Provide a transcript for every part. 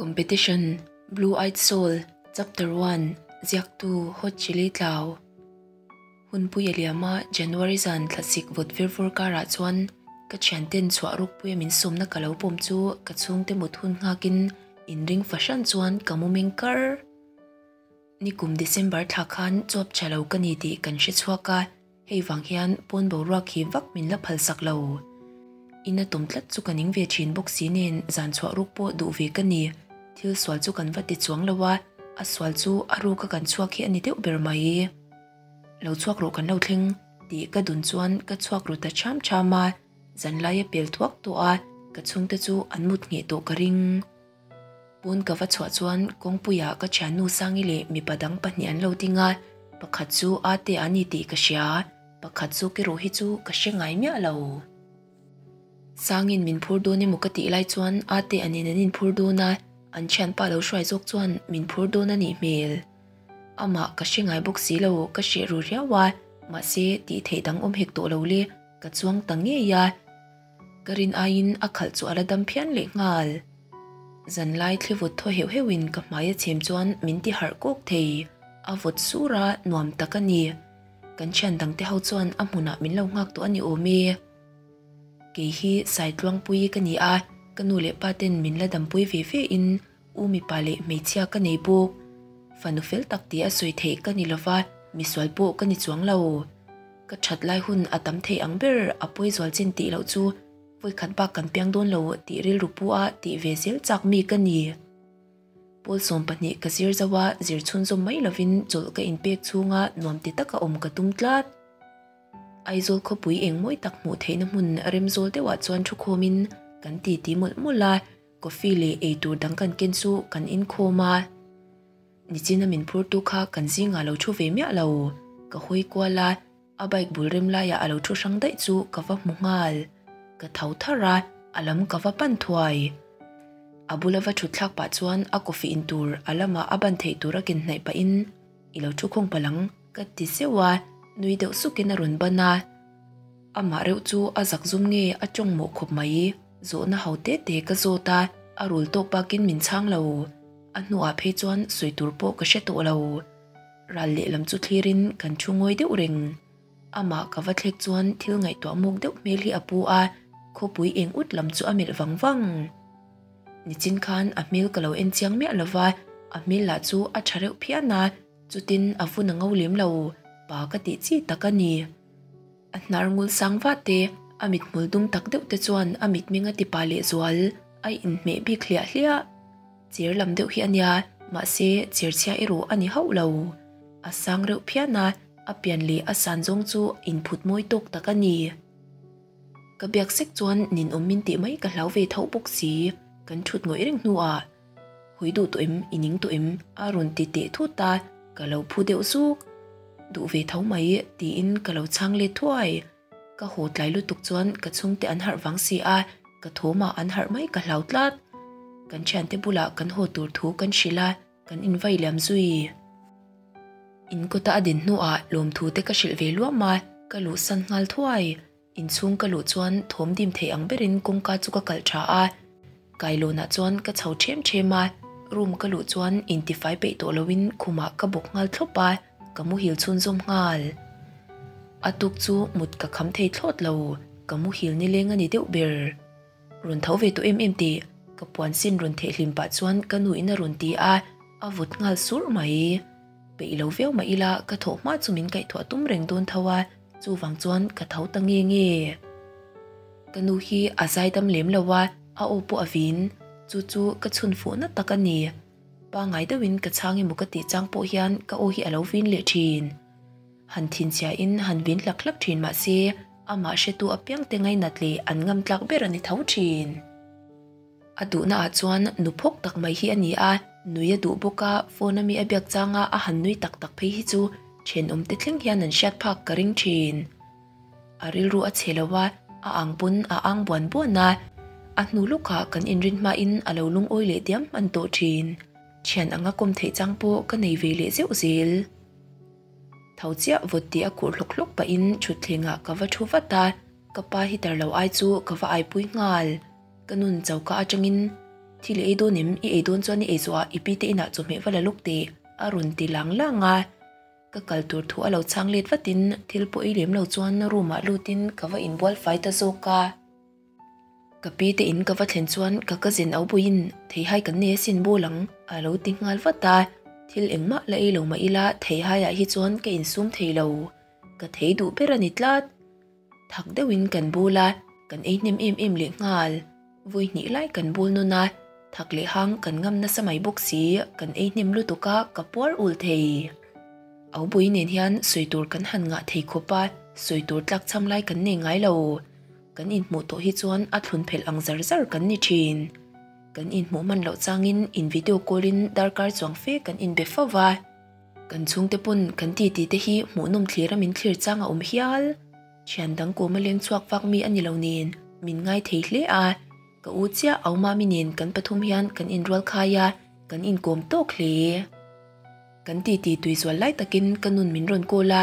Competition, Blue Eyed Soul, Chapter One, Ziaktu, Hot Chili Tlau. Hunpui a liam a, January zan thlasik vawt vir vur karah chuan ka thianten chhuah rukpuia min sawmna ka lo pawm chu ka chhungte mut hun nghakin inring fahran chuan ka mu meng kar. Nikum December thla khan chuap tha lo ka ni tih kan hre chhuak a, hei vang hian pawn boruak hi vak min la phal sak lo. Ina tum tlat chu ka ning ve thin bawk si nen zan chhuah ruk pawh duh ve ka ni. Thil sual chu kan va ti chuang lo a, a sual chu a ruka kan chhuak hi a ni deuh ber mai. Lo chhuak rawh kan lo thleng tih ka dun chuan ka chhuak ru ta cham cham a, zanlai a pel thuak tawh a, ka chhungte chu an mut ngheh tawh ka ring. Pawn ka va chhuah chuan kawngpuiah ka thiannu Sangi leh mipa dang pahnih an lo ding a, pakhat chu Ate a ni tih ka hria, pakhat chu Kerawh hi chu ka hre ngai miah lo. Sangin min phur dawn emaw ka tih lai chuan Ate a nen an inphur dawn a, an thianpa lo hruai zawk chuan min phur dawn a nih hmel. Amah ka hre ngai bawk si lo, ka hreh ru riau a, mahse tih theih dang awm hek tawh lo le, ka chuang ta ngei a. Ka rin aiin a khalh chu a la dam phian leh nghal. Zanlai thli vawt thaw heuh heuhin ka hmai a chhem chuan min ti harh kawk thei. A vawt sur a, nuam tak a ni. Kan thian dangte ho chuan a hmunah min lo nghak tawh a ni awm e. Kei hi Saitluangpui ka ni a, ka nu leh pa ten min la dampui ve ve in u mipa leh hmeichhia ka nei bawk. Fanu fel tak tih a sawi theih ka ni lova, misual pawh ka ni chuang lo. Ka that lai hun a tam thei ang ber a pawi zual chin tih loh chu vawikhat bak kan piang dawn lo tih rilru pu a tih ve zel chak mi ka ni. Pawl 12 ka zir zo a, zir chhunzawm mai lovin chawlh ka inpek chhunga nuam ti taka awm ka tum tlat. Aizawl khawpui eng mawi tak hmuh theihna hmun remzawl deuhah chuan thukhawmin kan titi mawlh mawlh a, coffee leh eitur dang kan ken chu kan inkhawm a. Nichina min phurtu kha kan zingah lo thu ve miah lo. Ka hawi kual a, a bike bul rem laiah a lo thu hrang daih chu ka va hmu nghal. Ka tho thar a, a lam ka va pan thuai. A bula va thut thlak pah chuan a coffee in tur a lamah a ban theih tur a ken hnaih pahin I lo thu khawng palh ang ka ti zeuh a, nui deuh sukin a rawn ban a. Amah reuh chu a zak zum nge a tawng mawh khawp mai. Zawhna ho te te ka zawt a, a rul tawk bakin min chhang lo. A hnuah phei chuan sawi tur pawh ka hre tawh lo. Ral lehlam chu thlirin kan thu ngawi deuh reng. Amah ka va thlek chuan thil ngaihtuah muk deuh hmel hi a pu a, khawpui eng ut lam chu a melh vang vang. Nichin khan a hmel ka lo en chiang miah lo va, a hmel lah chu a tha reuh phian a, chutin a vun a ngo lem lo, pa ka tih chi tak a ni. A hnar ngul sang va te, a mithmul dum tak deuh te chuan a mitmeng a ti pa lehzual, a inhmeh bik hliah hliah. Cher lam deuh hi a nia, mahse cher chhia erawh a ni hauh lo. A sang reuh phian a, a pian leh a san zawng chu inphut mawi tawk tak a ni. Ka biak sek chuan ninawm min tih mai ka hlau ve tho bawk si, kan thut ngawih reng hnuah Hawi duh tawh em, i ning tawh em? a rawn ti teh thut a, ka lo phu deuh zuk. Duh ve tho mai tiin ka lo chhang let thuai. Ka haw tlai lutuk chuan ka chhungte an harh vang si a, ka thawmah an harh mai ka hlau tlat. Kan thiante bulah kan haw tur thu kan hrilh a, kan invai liam zui. In kawta a din hnuah lawmthu te ka hrilh ve luam a, ka luhsan nghal thuai. Inchhung ka luh chuan thawm dim thei ang berin kawngka chu ka kalh tha a, kailawnah chuan ka chho ṭhem ṭhem a, room ka luh chuan intifai peih tawh loin khumah ka bawk nghal thlawp a, ka muhil chhunzawm nghal. A tuk chu mut ka kham thei thlawt lo, ka muhil nileng a ni deuh ber. Rawn tho ve tawh em em tih ka puan sin rawn theh hlim pah chuan ka nu in a rawn ti a, a vawt nghal surh mai. Peih lo viau mah ila ka thawh hma chu min kaihthawh tum reng dawn tho a, chuvang chuan ka tho ta nge nge. Ka nu hi a zaidam lem lo a, a aw pawh a vin, chu chu ka chhun fuhna tak a ni. Pangngai deuhin ka chhang emaw ka tih chang pawh hian ka aw hi a lo vin leh thin. Han thinchhiain han vin hlak hlak thin mah se, amah hretu apiang te ngainat leh an ngam tlak ber a ni tho thin. A duhna ah chuan nu phawk tak mai hi a ni a, nui a duh bawk a, phone a mi a biak changa a han nui tak tak phei hi chu thenawm te thleng hian an hriat phak ka ring thin. A rilru a chhe lo a, a ang pawn a ang buan buan a, a hnu lawkah kan inrin hmain a lo lungawi leh diam hman tawh thin. Thian anga kawm theih chang pawh ka nei ve leh zeuh zel. Tho chiah vawt tih a kurh hlawk hlawk pahin thutthlengah ka va thu vat a, ka pa heater lo ai chu ka va aipui nghal. Ka nun choka atangin. Thil i ei dawn em? I ei dawn chuan i ei zawhah i pi te inah chawhmeh va la lawk teh, a rawn ti lang lang a. Ka kal tur thu a lo chhang let vatin thil pawh ei lem lo chuan room ah lutin ka va inbual fai ta zawk a. Ka pi te in ka va thlen chuan ka cousin au buiin theihai kan nei asin bawl ang a lo ti nghal vat a. Thil engmah la ei lo mah ila theihaiah hi chuan ka insum thei lo. Ka thei duh ber a ni tlat. Thak deuhin kan bul a, kan ei hnem em em leh nghal. Vawi hnih lai kan bul nawn a, thak leh hang kan ngam nasa mai bawk si, kan ei hnem lutuk a, ka puar ul thei. Aubui nen hian sawi tur kan han ngah thei khawp a, sawi tur tlak cham lai kan nei ngai lo. Kan inhmuh tawh hi chuan a thlun phelh ang zar zar kan ni thin. Kan inhmuh hman loh changin in video call in darkar chuang fe kan inbe fo va. Kan chhungte pawn kan titi te hi hmuhnawm thlir a min thlir chang a awm hial. Thian dang kawm a leng chhuak vak mi a ni lo nen min ngai thei hle a, ka u chiah au mami nen kan pathum hian kan inrual khai a, kan inkawm tawk hle. Kan titi tui zual lai takin ka nun min rawn call a,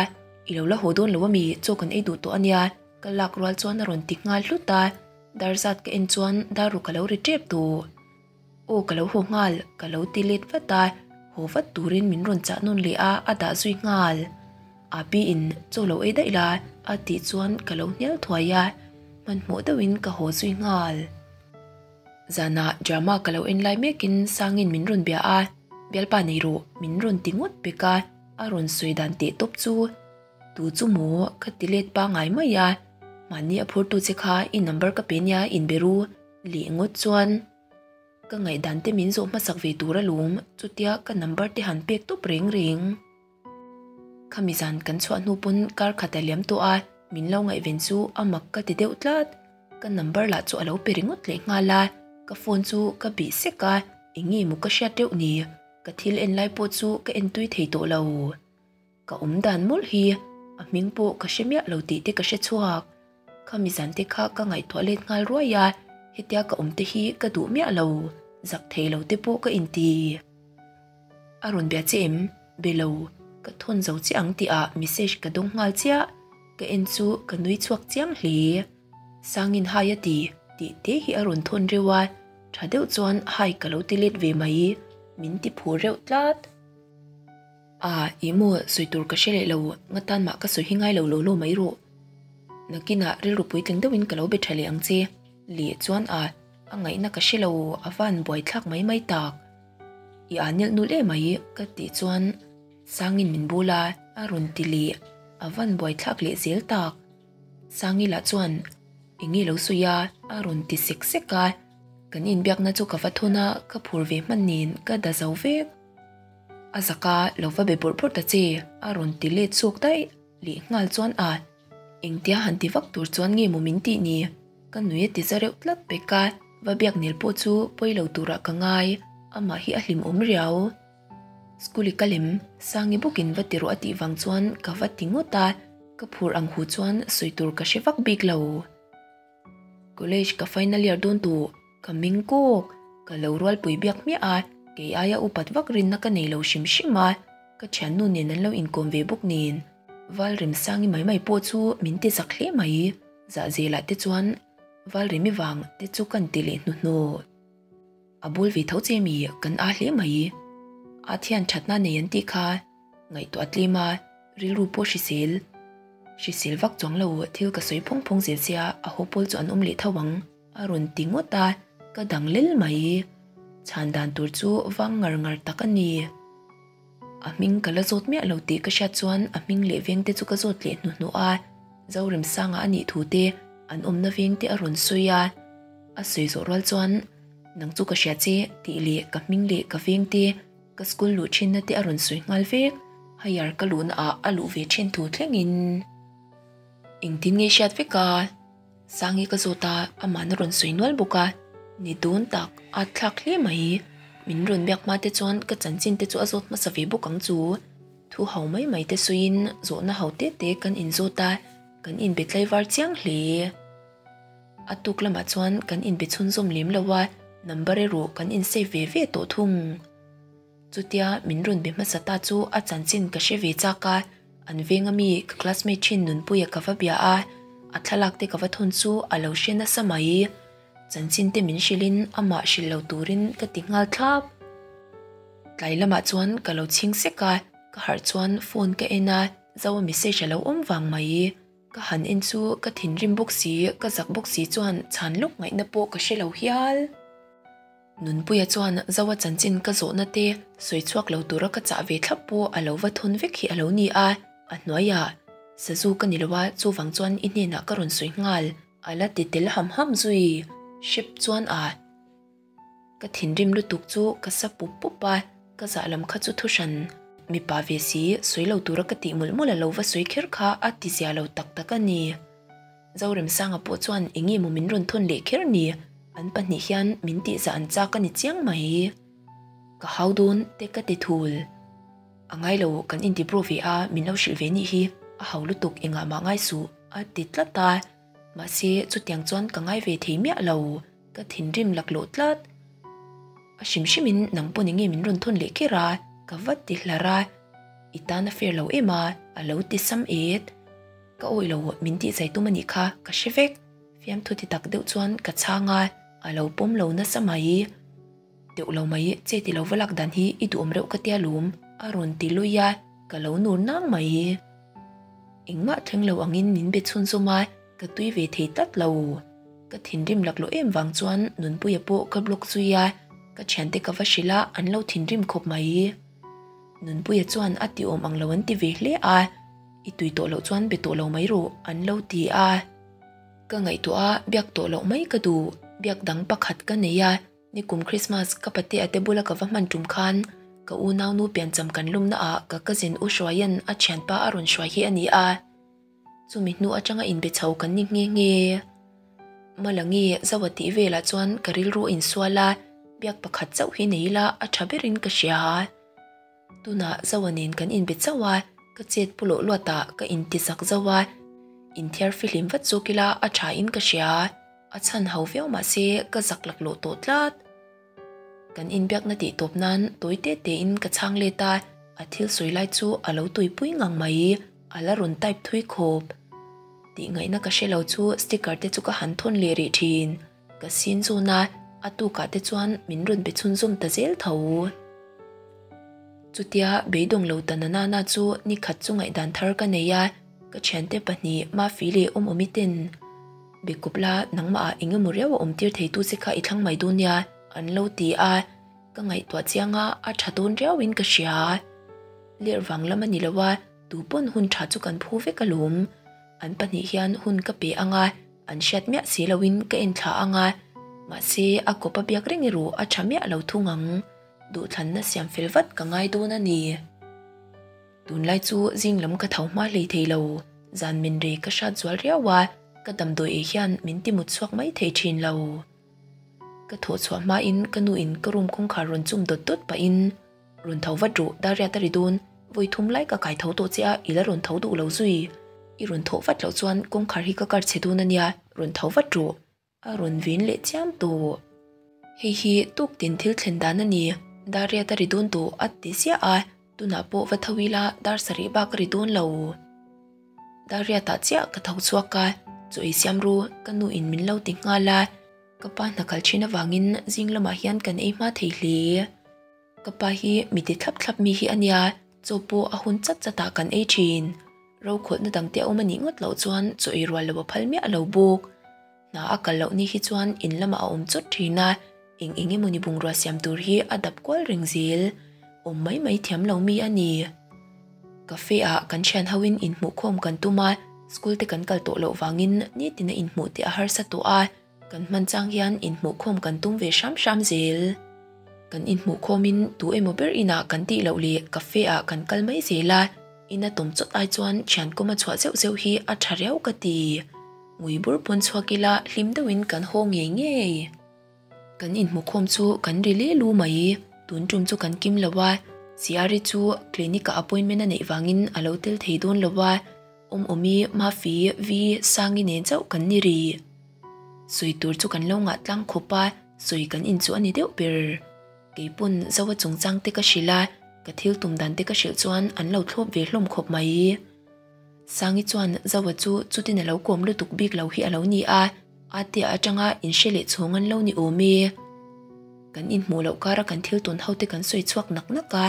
I lo la haw dawn lo ami, chaw kan ei duh tawh a nia, ka lak rual chuan a rawn ti nghal hlut a, dar zat ka en chuan dar ruk a lo ri tep tawh. Aw ka lo haw nghal, ka lo ti let vat a, haw vat turin min rawn chah nawn leh a, a dah zui nghal. Api in chaw lo ei daih la a tih chuan ka lo hnial thuai a, hmanhmawh deuhin ka haw zui nghal. Zanah drama ka lo en lai mekin Sangin min rawn bia a, bialpa nei rawh min rawn ti ngawt pek a, a rawn sawi dan teh tawp chu. Tu chu maw ka ti let pangai mai a, mahni a phurtu che kha i number ka pe nia inbe ru leh ngawt chuan. Ka ngaihdan te min zawh hmasak ve tur alawm, chutia ka number te han pek tawp reng reng. Khami zan kan chhuah hnu pawn kar khat a liam tawh a, min lo ngaihven chu a mak ka ti deuh tlat. Ka number lah chu a lo pe ringawt leh nghal a, ka phone chu ka bih sek a, eng nge maw ka hriat reuh ni, ka thil en lai pawh chu ka en tui thei tawh lo. Ka awm dan mawlh hi a hming pawh ka hre miah lo tih te ka hre chhuak. Khami zan te kha ka ngaihtuah let nghal ruai a, hetia ka awm te hi ka duh miah lo, zak thei lo te pawh ka inti. A rawn bia che em? Be lo, ka thawn zo chiah ang tih ah message ka dawng nghal chiah, ka en chu ka nui chhuak chiang hle. Sangin hai a ti, tih te hi a rawn thawn reuh a, tha deuh chuan hai ka lo ti let ve mai, min ti phur reuh tlat. A, ih maw, sawi tur ka hre leh lo, nga tan mah ka sawi hi ngai lo lo lo mai rawh. Nakinah rilru puitling deuhin ka lo be tha leh ang che. Leh chuan a, a ngaihna ka hre lo, a van buai thlak mai mai tak. I a nilh nul em mai, ka tih chuan Sangin min bul a, a rawn ti leh, a van buai thlak leh zel tak. Sangi lah chuan, Eng nge lo sawi a? a rawn ti sek sek a, kan inbiakna chu ka va thawn a, ka phur ve hman nen ka da zo vek. A zaka lo va be bawrh bawrh ta che, a rawn ti let chhuak daih leh nghal chuan a, engtia han ti vak tur chuan nge maw min tih ni? Ka nui a ti za reuh tlat pek a, va biak nel pawh chu pawi lo turah ka ngai, amah hi a hlimawm riau. School i ka lem, Sangi bawkin va ti rawh a tih vang chuan ka va ti ngawt a, ka phur ang hu chuan sawi tur ka hre vak bik lo. College ka final year dawn tawh, ka ming kawk, ka lo rualpui biak hmiah a, kei aia upat vak rinna ka nei lo hrim hrim a, ka thiannu nen an lo inkawm ve bawk nen, Valremsangi mai mai pawh chu min ti zak hle mai, zahzelah te chuan Valremi vang te chu kan ti leh hnuhnawh. A bul ve tho che mi kan a hle mai. A thian thatna nei an tih kha ngaihtuah tlem a, rilru pawh hrisel. Hrisel vak chuang lo thil ka sawi phawng phawng zel sia a haw pawl chu an awm leh tho ang a rawn ti ngawt a, ka dang lel mai. Chhan dan tur chu vang ngar ngar tak a ni. A hming ka la zawt miah lo tih ka hriat chuan a hming leh veng te chu ka zawt leh hnuhnawh a, Zoremsanga a nih thu te an awmna veng te a rawn sawi a. A sawi zawh rual chuan, Nang chu ka hria che tih leh ka hming leh ka veng te, ka school luh thinna te a rawn sawi nghal vek. Higher ka luhna ah a luh ve thin thu thlengin engtin nge hriat vek a? Sangi ka zawt a, amahna rawn sawi nual bawk a, ni dawn tak a thlak hle mai. Min rawn biak hma te chuan ka chanchin te chu a zawt hmasa ve bawk ang chu. Thu ho mai mai te sawiin zawhna ho te te kan inzawt a, kan inbe tlaivar chiang hle. A tuk lamah chuan kan inbe chhunzawm lem lo a, number erawh kan in save ve ve tawh thung. Chutia min rawn be hmasa ta chu a chanchin ka hre ve chak a, an veng ami ka classmate thin Nunpuia ka va bia a, a thlalak te ka va thawn chu a lo hre nasa mai. Chanchin te min hrilhin amah hrilh lo turin ka ti nghal thlap. Tlai lamah chuan ka lo chhing sek a, ka harh chuan phone ka en a, Zoa message a lo awm vang mai. Ka han en chu ka thinrim bawk si, ka zak bawk si chuan chhan lawk ngaihna pawh ka hre lo hial. Nunpuia chuan Zoa chanchin ka zawhna te sawi chhuak lo tura ka chah ve thlap pawh a lo va thawn vek hi a lo ni a, a hnuaiah sazu ka ni lo a, chuvang chuan i hnenah ka rawn sawi nghal a la ti tel ham ham zui hrep chuan a. Ka thinrim lutuk chu ka sa pup pup a, ka zah lam kha chu thuhran mipa ve si sawi lo tura ka tih mawlh mawlh a lo va sawi kher kha a ti zia lo tak tak a ni. Zoremsanga pawh chuan eng nge maw min rawn thawn leh kher ni, an pahnih hian min tihzah an chak a ni chiang mai. Ka hau dawn te ka ti thul. A ngai lo, kan inti bro ve a, min lo hrilh ve nih hi, a hau lutuk engah mah ngai suh a ti tlat a, mahse chutiang chuan ka ngai ve thei miah lo, ka thinrim laklawh tlat. A hrim hrimin nang pawn enge min rawn thawn leh kher a, ka va ti hlar a, i tan a fair lo em a, a lo ti sam et. Ka awih lo min tih zai tum a nih kha ka hre vek. Fiamthu ti tak deuh chuan ka chhang a, a lo pawm lo nasa mai. Deuh lo mai che ti lo va lak dan hi i duhawm reuh ka tia lum a rawn ti lui a, ka lo nur nang mai. Engmah thleng lo angin min be chhunzawm a, ka tui ve thei tlat lo. Ka thinrim laklawh em vang chuan Nunpuia pawh ka block zui a, ka thiante ka va hrilh a, an lo thinrim khawp mai. Nunpuia chuan a ti awm ang lo an ti ve hle a. I tui tawh loh chuan be tawh lo mai rawh an lo ti a. Ka ngaihtuah a, biak tawh loh mai ka duh. Biak dang pakhat ka nei a, nikum Christmas ka pate a te bula ka va hman tum khan ka unau nu piancham kan lumna ah ka cousin U Hruaia'n a thianpa a rawn hruai hi a ni a. Chumi hnu atanga inbe chho kan ni nghe nghe. Malangi Zoa tih velah chuan ka rilru a insual a, biak pakhat chauh hi nei ila a tha berin ka hria. Tunah Zoa nen kan inbe chauh a, ka chet pu loh luatah ka inti zak zauh a, inthiar fihlim vat zawk ila a tha in ka hria. A chhan ho viau mahse ka zak laklawh tawh tlat. Kan inbiakna tih tawp nan tawi te tein ka chhang let a, a thil sawi lai chu a lo tuipui ngang mai, a la rawn type thui khawp. Tih ngaihna ka hre lo chu sticker te chu ka han thawn leh rih thin. Ka sin zawn a, a tukah te chuan min rawn be chhunzawm ta zel tho. Chutia beidawng lo ta nanana chu ni khat chu ngaihdan thar ka nei a, ka thiante pahnih Mafi leh Awmawmi ten Bekup la nangmah ah eng emaw riau a awm tir thei tu che kha i thlang mai dawn nia an lo ti a, ka ngaihtuah chiang a, a tha dawn riau in ka hria. Lerh vang lam a ni lo a, tu pawn hun tha chu kan phu vek alawm. An pahnih hian hun ka pe ang a, An hriat miah si loin ka en thla ang a, mahse a kawp a biak reng erawh a tha miah lo thung ang. Duhthlanna siam fel vat ka ngai dawn a ni. Tunlai chu zing lam ka tho hma hlei thei lo, zan min rei ka hrat zual riau a, ka damdawi ei hian min ti mut chhuak mai thei thin lo. Ka thawh chhuah hmain ka nuin ka room kawngkhar rawn chum dawt dawt pahin, Rawn tho vat rawh, Dariat a ri dawn, vawi thum lai ka kai tho tawh che a, i la rawn tho duh lo zui. I rawn thawh vat loh chuan kawngkhar hi ka kar chhe dawn a nia, rawn tho vat rawh. A rawn vin leh chiam tawh. Hei hi tuk tin thil thlen dan a ni, Dariat a ri dawn tawh a ti ziah a, tunah pawh va tho ila dar sarih bak a ri dawn lo. Dariatah chiah ka tho chhuak a, chaw ei siam ru, ka nu in min lo ti nghal a, ka pa hna kal thin avangin zing lamah hian kan ei hma thei hle. Ka pa hi mi ti thlap thlap mi hi a nia, chaw pawh a hun chat chat ah kan ei thin. Rokhawlhna dang te a awm a nih ngawt loh chuan chaw ei rual lo a phal miah lo bawk. Hna a kal loh ni hi chuan in lamah a awm chawt thin a, eng eng emawni bungrua siam tur hi a dap kual reng zel. Awm mai mai thiam lo mi a ni. Cafe ah kan thian ho in inhmuhkhawm kan tum a, school te kan kal tawh loh vangin nitin a inhmuh te a harsa tawh a, Kan hman chang hian inhmuhkhawm kan tum ve hram hram zel. Kan inhmuhkhawmin tu emaw ber inah kan tih loh leh cafe ah kan kal mai zel a, ina tawm chawt ai chuan thian kawma chhuah zeuh zeuh hi a tha riau ka ti. Ngui bur pawn chhuak ila hlim deuhin kan haw ngei ngei. Kan inhmuhkhawm chu kan ri le lu mai, tun tum chu kan kim lo a, Siari chu clinic ah appointment a neih vangin a lo tel thei dawn lo a, Awmawmi, Mafi, Vi, Sangi nen chauh kan ni rih. Sawi tur chu kan lo ngah tlang khawp a, sawi kan in chu a ni deuh ber. Keipawn Zoa chungchang te ka hrilh a, ka thil tum dan te ka hrilh chuan an lo thlawp ve hlawm khawp mai. Sangi chuan Zoa chu chutin a lo kawm lutuk bik lo hi a lo ni a, Atea atanga inhre leh chhawng an lo ni awm e. Kan inhmuh loh kara kan thil tawn ho te kan sawi chhuak nak nak a,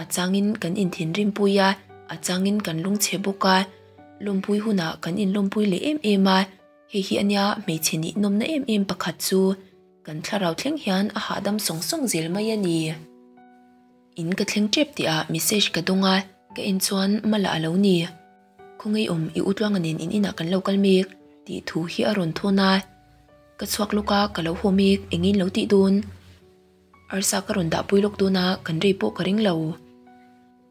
a changin kan inthinrim pui a, a changin kan lungchhe bawk a. Lawmpui hunah kan inlawmpui leh em em a, hei hi ania hmeichhe nih nawmna em em pakhat chu. Kan thlarau thleng hian a hahdam sawng sawng zel mai a ni. In ka thleng tep tih ah message ka dawng a, ka en chuan Mala a lo ni. Khawngaih awm i Utluanga nen in inah kan lo kal mek tih thu hi a rawn thawn a. Ka chhuak lawk a, ka lo haw mek, engin lo tih dawn? Arsa ka rawn dahpui lawk dawn a, kan rei pawh ka ring lo.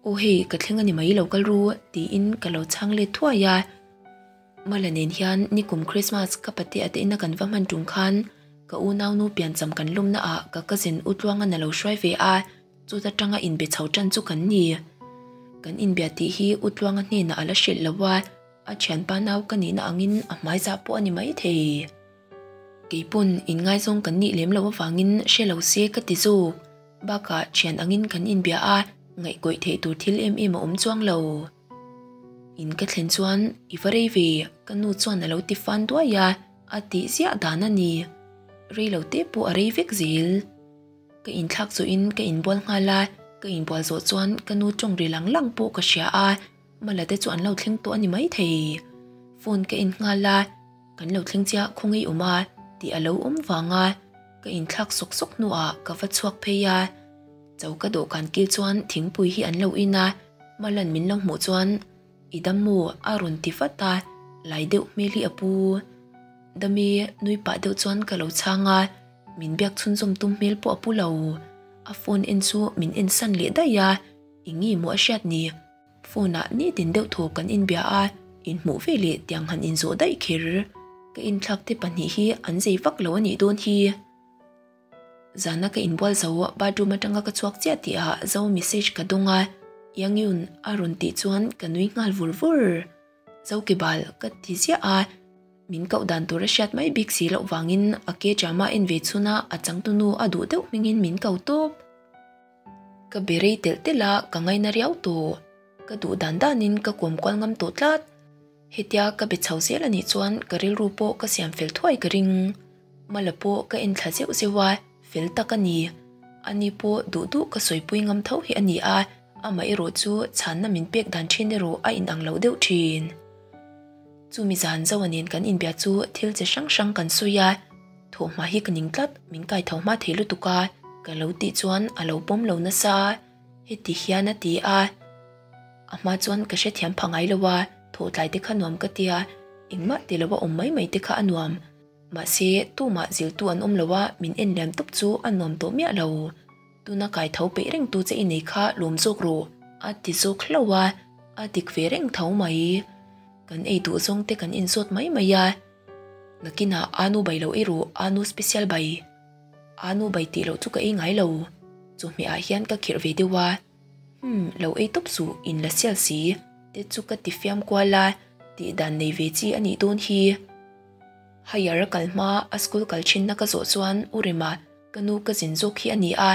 Aw hei, ka thleng a ni mai lo kal ru tiin ka lo chhang let thuai a. Mala nen hian nikum Christmas ka pate a te ina kan va hman tum khan ka unaunu piancham kan lawmna ah ka cousin Utluanga na lo hruai ve a, chuta tanga inbe chho tan chu kan ni. Kan inbia tih hi Utluanga hnenah a la hrilh lo a, a thianpa nau ka nihna angin a hmai zah pawh a ni maithei. Keipawn inngaizawng kan nih lem loh avangin hre lo se ka ti zawk. Bakah thian angin kan inbia a, ngaihkawih theih tur thil em em a awm chuang lo. In ka thlen chuan i va rei ve, ka nu chuan a lo ti fan duai a, a tih ziah dan a ni. Rei lo te pawh a rei vek zel. Ka inthlak zawhin ka inbual nghal a, ka inbual zawh chuan ka nu tawng ri lang lang pawh ka hria a, Mala te chu an lo thleng tawh a ni maithei. Phone ka en nghal a, kan lo thleng chiah khawngaih awm a tih a lo awm vang a, ka inthlak sawk sawk hnuah ka va chhuak phei a. Choka dawhkan kil chuan thingpui hi an lo in a, Malan min lo hmuh chuan I dam maw? a rawn ti vat a, lai deuh hmel hi a pu. Dami nui pah deuh chuan ka lo chhang a, min biak chhunzawm tum hmel pawh a pu lo. A phone en chu min en san leh daih a, eng nge maw a hriat ni? Phone ah nitin deuh thaw kan inbia a, inhmuh ve leh tiang han inzawh daih kher. Ka inthlak te pahnih hi an zei vak lo a nih dawn hi. Zana ka inbual zo bathroom atanga ka chhuak chiah tih ah Zo message ka dawng a, Yangyun a rawn tih chuan ka nui nghal vur vur. Zo ke bal ka ti ziah a, min koh dan tur a hriat mai bik si loh vangin a ke drama en ve chhun a a changtunu a duh deuh hmingin min ko tawp. Ka be rei telh telh a, ka ngaina riau tawh. Ka duh dan danin ka kuam kual ngam tawh tlat. Hetia ka be chho zel anih chuan ka rilru pawh ka siam fel thuai ka ring. Mala pawh ka en thla zeuh zeuh a, fel tak a ni. Ani pawh duh duh ka sawipui ngam tho hi a ni a, amah erawh chu chhanna min pek dan thin erawh a inang lo deuh thin. Chumi zan Zoa nen kan inbia chu thil che hrang hrang kan sawi a, thawhhma hi ka ning tlat, min kai tho hma thei lutuk a, ka lo tih chuan a lo pawm lo nasa. Heti hian a ti a, a hma chuan ka hrethiam pha ngai lo a, thawhtlai te kha nuam ka tia, engmah ti lo a awm mai mai te kha a nuam. Mahse, tumah ziltu an awm lo a, min en liam tawp chu a nuam tawh miah lo. Tuna kai tho peih reng tu che i nei kha lawm zawk rawh, a ti zawk hlauh a, a dik ve reng tho mai. Kan ei duh zawng te kan inzawt mai mai a, nakinah Anu bai lo ei rawh, Anu special bai. Anu bai tih loh chu ka ei ngai lo, chawhmeh ah hian ka khirh ve deuh a. Umm, lo ei tawp suh, in la sial si, te chu ka ti fiam kual a, tih dan nei ve chi a nih dawn hi. Higher a kal hma a school kal thinna ka zawh chuan U Rema, ka nu ka zin zawk hi a ni a,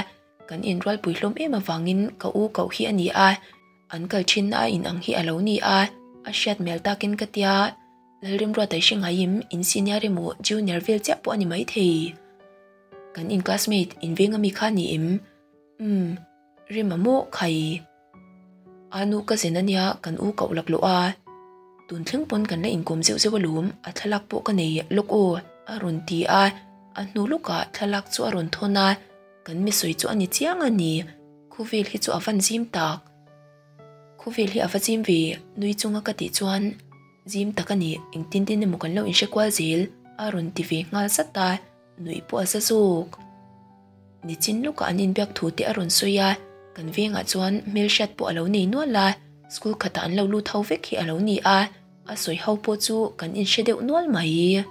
kan inrualpui hlawm em avangin ka u koh hi a ni a, an kal thinna a inang hi a lo ni a, a hriat hmel takin ka tia, Lalrimruata i hre ngaiim, in senior emaw junior vel chiah pawh a ni maithei. Kan in classmate in veng ami kha ni em? Umm, Rema maw khai? A nu ka zen ania kan u koh laklawh a, tun thleng pawn kan la inkawm zeuh zeuh alawm, a thlalak pawh ka nei lawk aw a rawn ti a, a hnu lawkah thlalak chu a rawn thawn a, kan mi sawi chu a ni chiang a ni, khawvel hi chu a van zim tak. Khawvel hi a va zim ve nui chunga ka tih chuan zim tak a ni, engtin tin emaw kan lo inhre kual zel a rawn ti ve nghal zat a. Nuih pawh a za zawk. Nichin lawkah an inbiak thu te a rawn sawi a, kan vengah chuan hmelhriat pawh a lo nei nual a, school khatah an lo lut ho vek hi a lo ni a, a sawi ho pawh chu kan inhre deuh nual mai.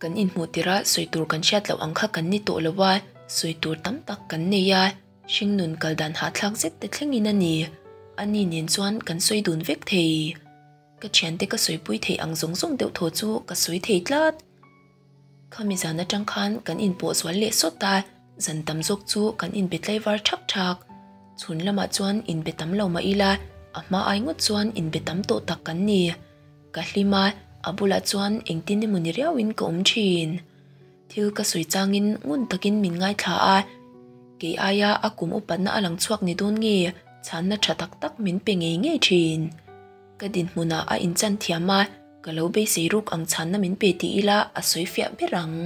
Kan inhmuh tirh a sawi tur kan hriat loh ang kha kan ni tawh lo a, sawi tur tam tak kan nei a, hringnun kal dan hahthlak zet te thlengin a ni. Ani nen chuan kan sawi dun vek thei. Ka thiante ka sawipui theih ang zawng zawng deuh thaw chu ka sawi thei tlat. Khami zan atang khan kan inpawh zual leh sawt a, zan tam zawk chu kan inbe tlaivar thak thak. Chhun lamah chuan inbe tam lo mah ila, a hma ai ngawt chuan inbe tam tawh tak kan ni. Ka hlim a, A bulah chuan engtin emaw ni riauin ka awm thin. Thil ka sawi changin ngun takin min ngaithla a, kei aia a kum upatna a lang chhuak ni dawn nge chhanna tha tak tak min pe ngei ngei thin. Ka dinhmunah a inchan thiam a, ka lo beisei ruk ang chhanna min pe ti ila a sawi fiah ber ang.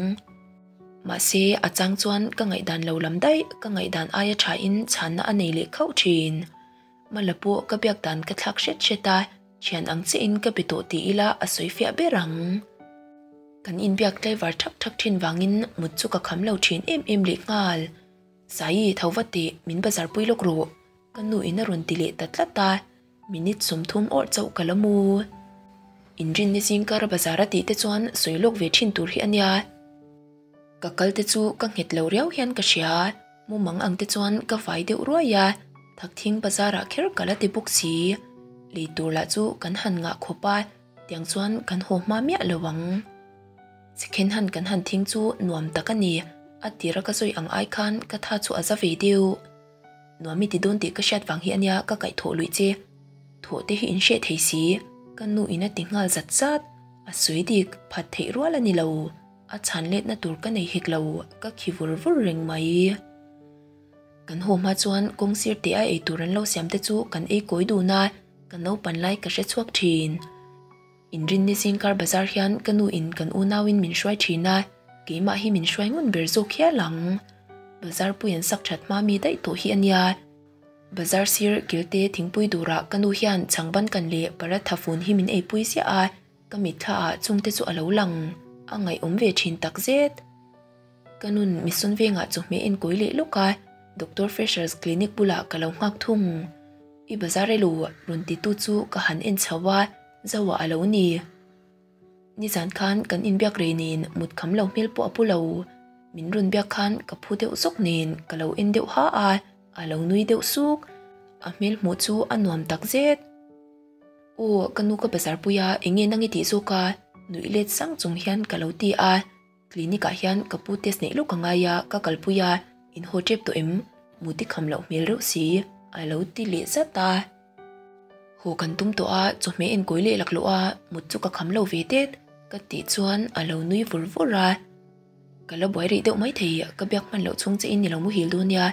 Mahse, a chang chuan ka ngaihdan lo lam daih, ka ngaihdan aia thain chhanna a nei leh khauh thin. Mala pawh ka biak dan ka thlak hret hret a, thian ang chiahin ka be tawh ti ila a sawi fiah ber ang. Kan inbiak tlaivar thak thak thin vangin mut chu ka kham lo thin em em leh nghal. Saii tho va teh, min bazar pui lawk rawh, ka nu in a rawn ti leh ta tlat a, minute 30 awrh chauh ka la mu. Inrinni zingkar bazar a tih te chuan sawi lawk ve thin tur hi a nia. Ka kal te chu ka nghet lo riau hian ka hria. Mumang ang te chuan ka vai deuh ruai a, Thakthing bazar ah kher ka la ti bawk si. Lei tur lah chu kan han ngah khawp a, tiang chuan kan haw hma miah lo ang. Second hand kan han thing chu nuam tak a ni, a tira ka sawi ang ai khan ka tha chu a za ve deuh. Nuam i ti dawn tih ka hriat vang hi ania ka kaihthawh luih che. Thawh te hi in hreh thei si, ka nu in a ti nghal zat zat. A sawi dik, phat theih rual a ni lo. A chhan letna tur ka nei hek lo, ka khi vur vur reng mai. Kan haw hma chuan kawng sir teh a ei tur an lo siam te chu kan ei kawi dun a, ka naupan lai ka hre chhuak thin. Inrinni zingkar bazar hian ka nu in kan unau in min hruai thin a, keimah hi min hruai ngun ber zawk hial ang. Bazar pui an sak that hma mi daih tawh hi a nia. Bazar sir kilte thingpui durah ka nu hian chhangban kan leh paratha fun hi min eipui ziah a, Ka mitthla ah chungte chu a lo lang, a ngaihawm ve thin tak zet. Ka nun Mission vengah chawhmeh enkawi leh lawk a, Doctor Freshers Clinic bulah ka lo nghak thung. I bazar elo rawn titu chu ka han en chho a, Zoa a lo ni. Nizan khan kan inbiak rei nen mut kham lo hmel pawh a pu lo. Min rawn biak khan ka phu deuh zawk nen ka lo en deuh ha a, a lo nui deuh suk. A hmel hmuh chu a nuam tak zet. Aw, ka nu ka bazar pui a, eng nge nang i tih zawk a? Nuih let sang chung hian ka lo ti a. Clinic ah hian ka pu test neih lawk a ngai a, ka kalpui a, in haw tep tawh em? Muti kham loh hmel reuh si, a lo ti leh zat a. Haw kan tum tawh a, chawhmeh enkawi leh laklawh a, mut chu ka kham lo ve det, ka tih chuan a lo nui vur vur a. Ka lo buai rih deuh mai thei, ka biak hman loh chhung che in i lo muhil dawn nia,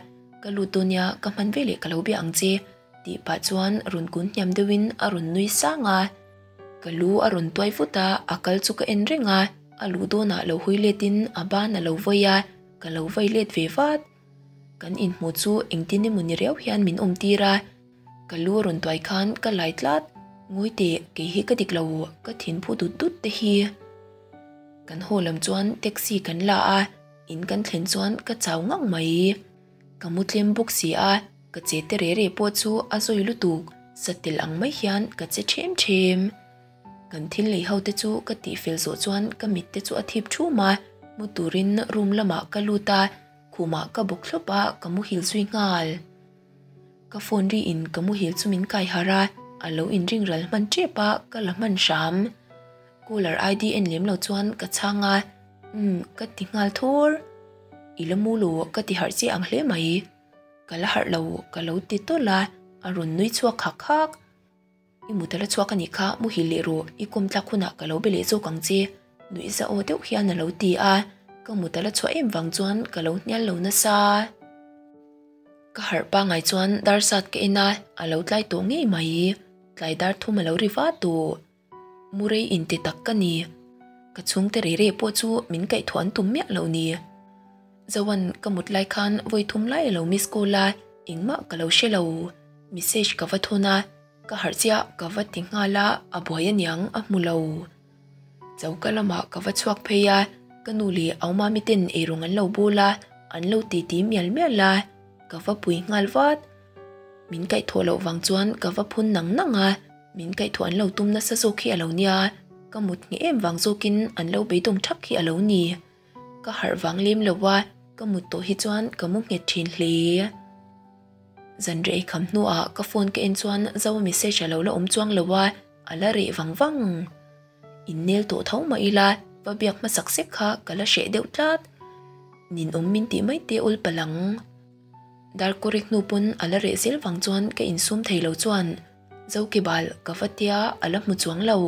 ka lut dawn nia, ka hman veleh ka lo bia ang che, tih pah chuan rawn kun hniam deuhin a rawn nui sang a. Ka lu a rawn tuai vut a, a kal chu ka en reng a, a luh dawnah lo hui letin a ban a lo vawi a, ka lo vawi let ve vat. Kan inhmuh chu engtin emaw ni riau hian min awm tir a, ka lu a rawn tuai khan ka lai tlat, ngawi teh kei hi ka dik lo, ka thinphu dut dut te hi. Kan haw lam chuan taxi kan la a, in kan thlen chuan ka chau ngang mai. Ka mu tlem bawk si a, ka che te re re pawh chu a zawi lutuk, satel ang mai hian ka che ṭhem ṭhem. Kan thil lei ho te chu ka tih fel zawh chuan ka mit te chu a thip ṭhum a, mu turin room lamah ka lut a, khumah ka bawk thlawp a, ka muhil zui nghal. Ka phone ri in ka muhil chu min kai harh a, a lo inring ral hman ṭep a, ka la hman hram. Caller ID en lem lo chuan ka chhang a, Umm, ka ti nghal thur. I la mu lo, ka ti harh chiah ang hle mai. Ka la harh lo, ka lo ti tawlh a, a rawn nui chhuak hak hak. I mut a la chhuak a nih kha, muhil leh rawh, i kawm tlak hunah ka lo be leh zawk ang che, nuih za aw deuh hian a lo ti a, ka mut a la chhuah em vang chuan ka lo hnial lo nasa. Ka harh pangai chuan dar sat ka en a, a lo tlai tawh ngei mai. Tlai dar thum a lo ri va tawh. Murei inti tak ka ni. Ka chhungte rei rei pawh chu min kaihthawh an tum miah lo ni. Zoan ka mut lai khan vawi thum lai a lo miss call a, engmah ka lo hre lo. Message ka va thawn a, ka harh chiah ka va ti nghal a, a buai aniang a hmu lo. Choka lamah ka va chhuak phei a, ka nu leh Aumami ten eirawng an lo bul a, an lo titi mial mial a, ka va pui nghal vat. Min kaihthawh loh vang chuan ka va phun nang nang a, min kaihthawh an lo tum nasa zawk hi a lo nia, ka mut ngheh em vang zawkin an lo beidawng thak hi a lo ni. Ka harh vang lem lo a, ka mut tawh hi chuan ka mu nghet thin hle. Zan reh kham hnuah ka phone ka en chuan Zoa message a lo la awm chuang lo a, a la reh vang vang. Innel tawh tho mah ila, va biak hmasak sek kha ka la hreh deuh tlat. Ninawm min tih mai te awl palh ang. Darkawrik hnu pawn a la reh zel vang chuan ka insum thei lo chuan Zokibal ka va tia a la hmu chuang lo.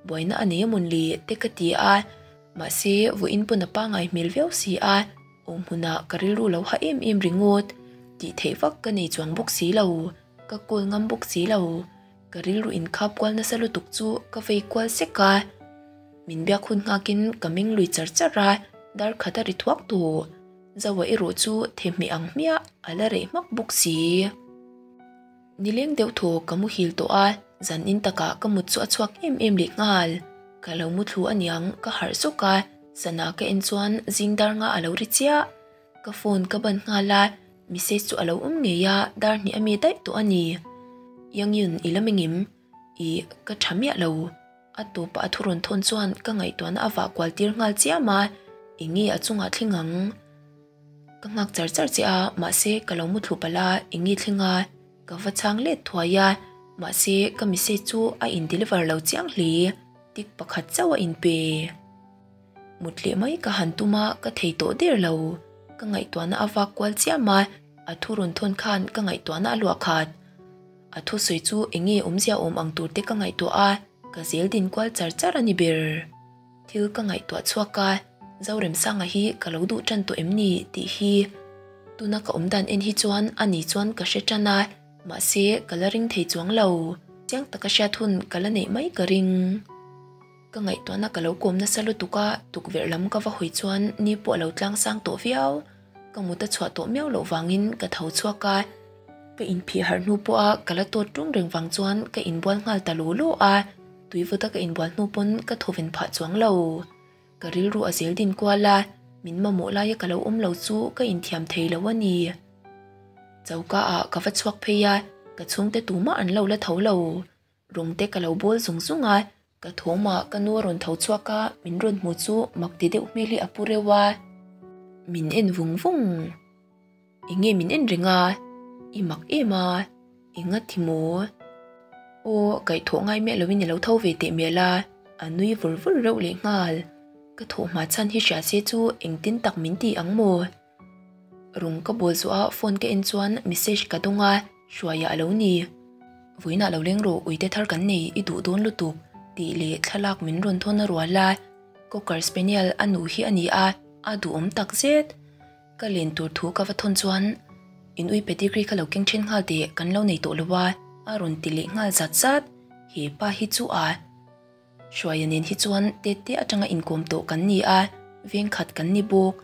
Buaina a nei amawn le te ka ti a, mahse vawiin pawn a pangai hmel viau si a, awm hmunah ka rilru lo ha em em ringawt. Tih theih vak ka nei chuang bawk si lo, ka call ngam bawk si lo. Ka rilru inkhap kual nasa lutuk chu ka vei kual sek a, min biak hun nghakin ka meng lui char char a, dar khat a ri thuak tawh. Zoa erawh chu thehmeh ang hmiah a la reh hmak bawk si. Nileng deuh thaw ka muhil tawh a, zan in takah ka mut chu a chhuak em em leh nghal. Ka lo muthlu aniang ka harh zawk a, sana ka en chuan zing dar nga a lo ri chiah. Ka phone ka ban nghal a, message chu a lo awm ngei a, dar hnih a mi daih tawh a ni. Yangyun i la mengim? Ih, ka tha miah lo. A tawpah a thu rawn thawn chuan ka ngaihtuahna a vah kual tir nghal chiam a, eng nge a chungah thleng ang? Ka nghak char char che a, mahse ka lo muthlu palh a, eng nge thleng a? Ka va chhang let thuai a, mahse ka message chu a in deliver lo chiang hle, tik pakhat chauh a in pe. Mut leh mai ka han tum a, ka thei tawh der lo. Ka ngaihtuahna a vak kual chiam a, a thu rawn thawn khan ka ngaihtuahna a luah khat. A thusawi chu eng nge awmzia awm ang tur te ka ngaihtuah a, ka zel din kual char char a ni ber. Thil ka ngaihtuah chhuak a, Zoremsanga hi ka lo duh tan tawh em ni tih hi. Tuna ka awm dan en hi chuan a ni chuan ka hre tan a, mahse ka la ring thei chuang lo. Chiang taka hriat hun ka la neih mai ka ring. Ka ngaihtuahna ka lo kawm nasa lutuk a, tukverh lam ka va hawi chuan ni pawh a lo tlang sang tawh viau. Ka mut a chhuah tawh miau loh vangin ka tho chhuak a, ka inphih harh hnu pawha ka la tawt ṭung reng vang chuan ka inbual nghal ta law law a, tuivawta ka inbual hnu pawn ka thawven phah chuang lo. Ka rilru a zel din kual a, min mamawh laia ka lo awm lo chu ka inthiam thei lo a ni. Choka ah ka va chhuak phei a, ka chhungte tumah an lo la tho lo. Rawng te ka lo bawl zung zung a, ka thawmah ka nu a rawn tho chhuak a, min rawn hmu chu mak ti deuh hmel hi a pu reuh a. Min en vung vung. Eng nge min en reng a? I mak em a? Eng a ti maw? Aw, kaihthawh ngai miah loin i lo tho ve teh mial a, a nui vur vur reuh leh nghal. Ka thawh hma chhan hi hria se chu engtin tak min ti ang maw? Rawng ka bawl zawh a phone ka en chuan message ka dawng a, Hruaia a lo ni. Vawiinah lo leng rawh uite thar kan nei i duh dawn lutuk tih leh thlalak min rawn thawn a rual a, Cocker Spaniel a nu hi a ni a, a duhawm tak zet. Ka len tur thu ka va thawn chuan in ui pedigree kha lo keng then nghal teh kan lo nei tawh lo a, a rawn ti leh nghal zat zat. He pa hi chu a. Hruaia nen hi chuan tette atanga inkawm tawh kan ni a, veng khat kan ni bawk.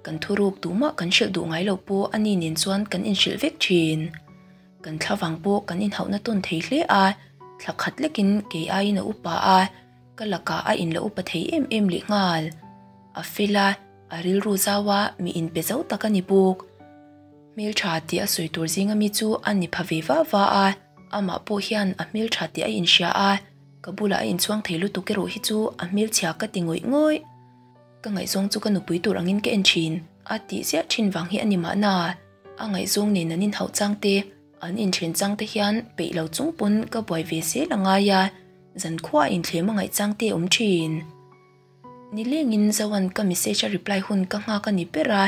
Kan thuruk tumah kan hrilh duh ngai lo pawh a ni nen chuan kan inhrilh vek thin. Kan thlavang pawh kan inhauhna tawn thei hle a, thla khat lekin kei aiin a upa a, ka lakah a inla upa thei em em leh nghal. A fel a, a rilru zau a, mi inpe zo tak a ni bawk. Hmeltha tih a sawi tur zinga mi chu a ni pha ve va va a, amah pawh hian a hmeltha tih a inhria a, Ka bulah a inchhuang thei lutuk erawh hi chu a hmelchhia ka ti ngawih ngawih. Ka ngaihzawng chu ka nupui tur angin ka en thin, a tih ziah thin vang hi a ni mahna. A ngaihzawng nen an inhauh chang te, an inthen chang te hian peih lo chung pawn ka buai ve zel a ngai a, zankhua a inthlem a ngaih chang te a awm thin. Nilengin Zoan ka message a reply hun ka nghak a ni ber a,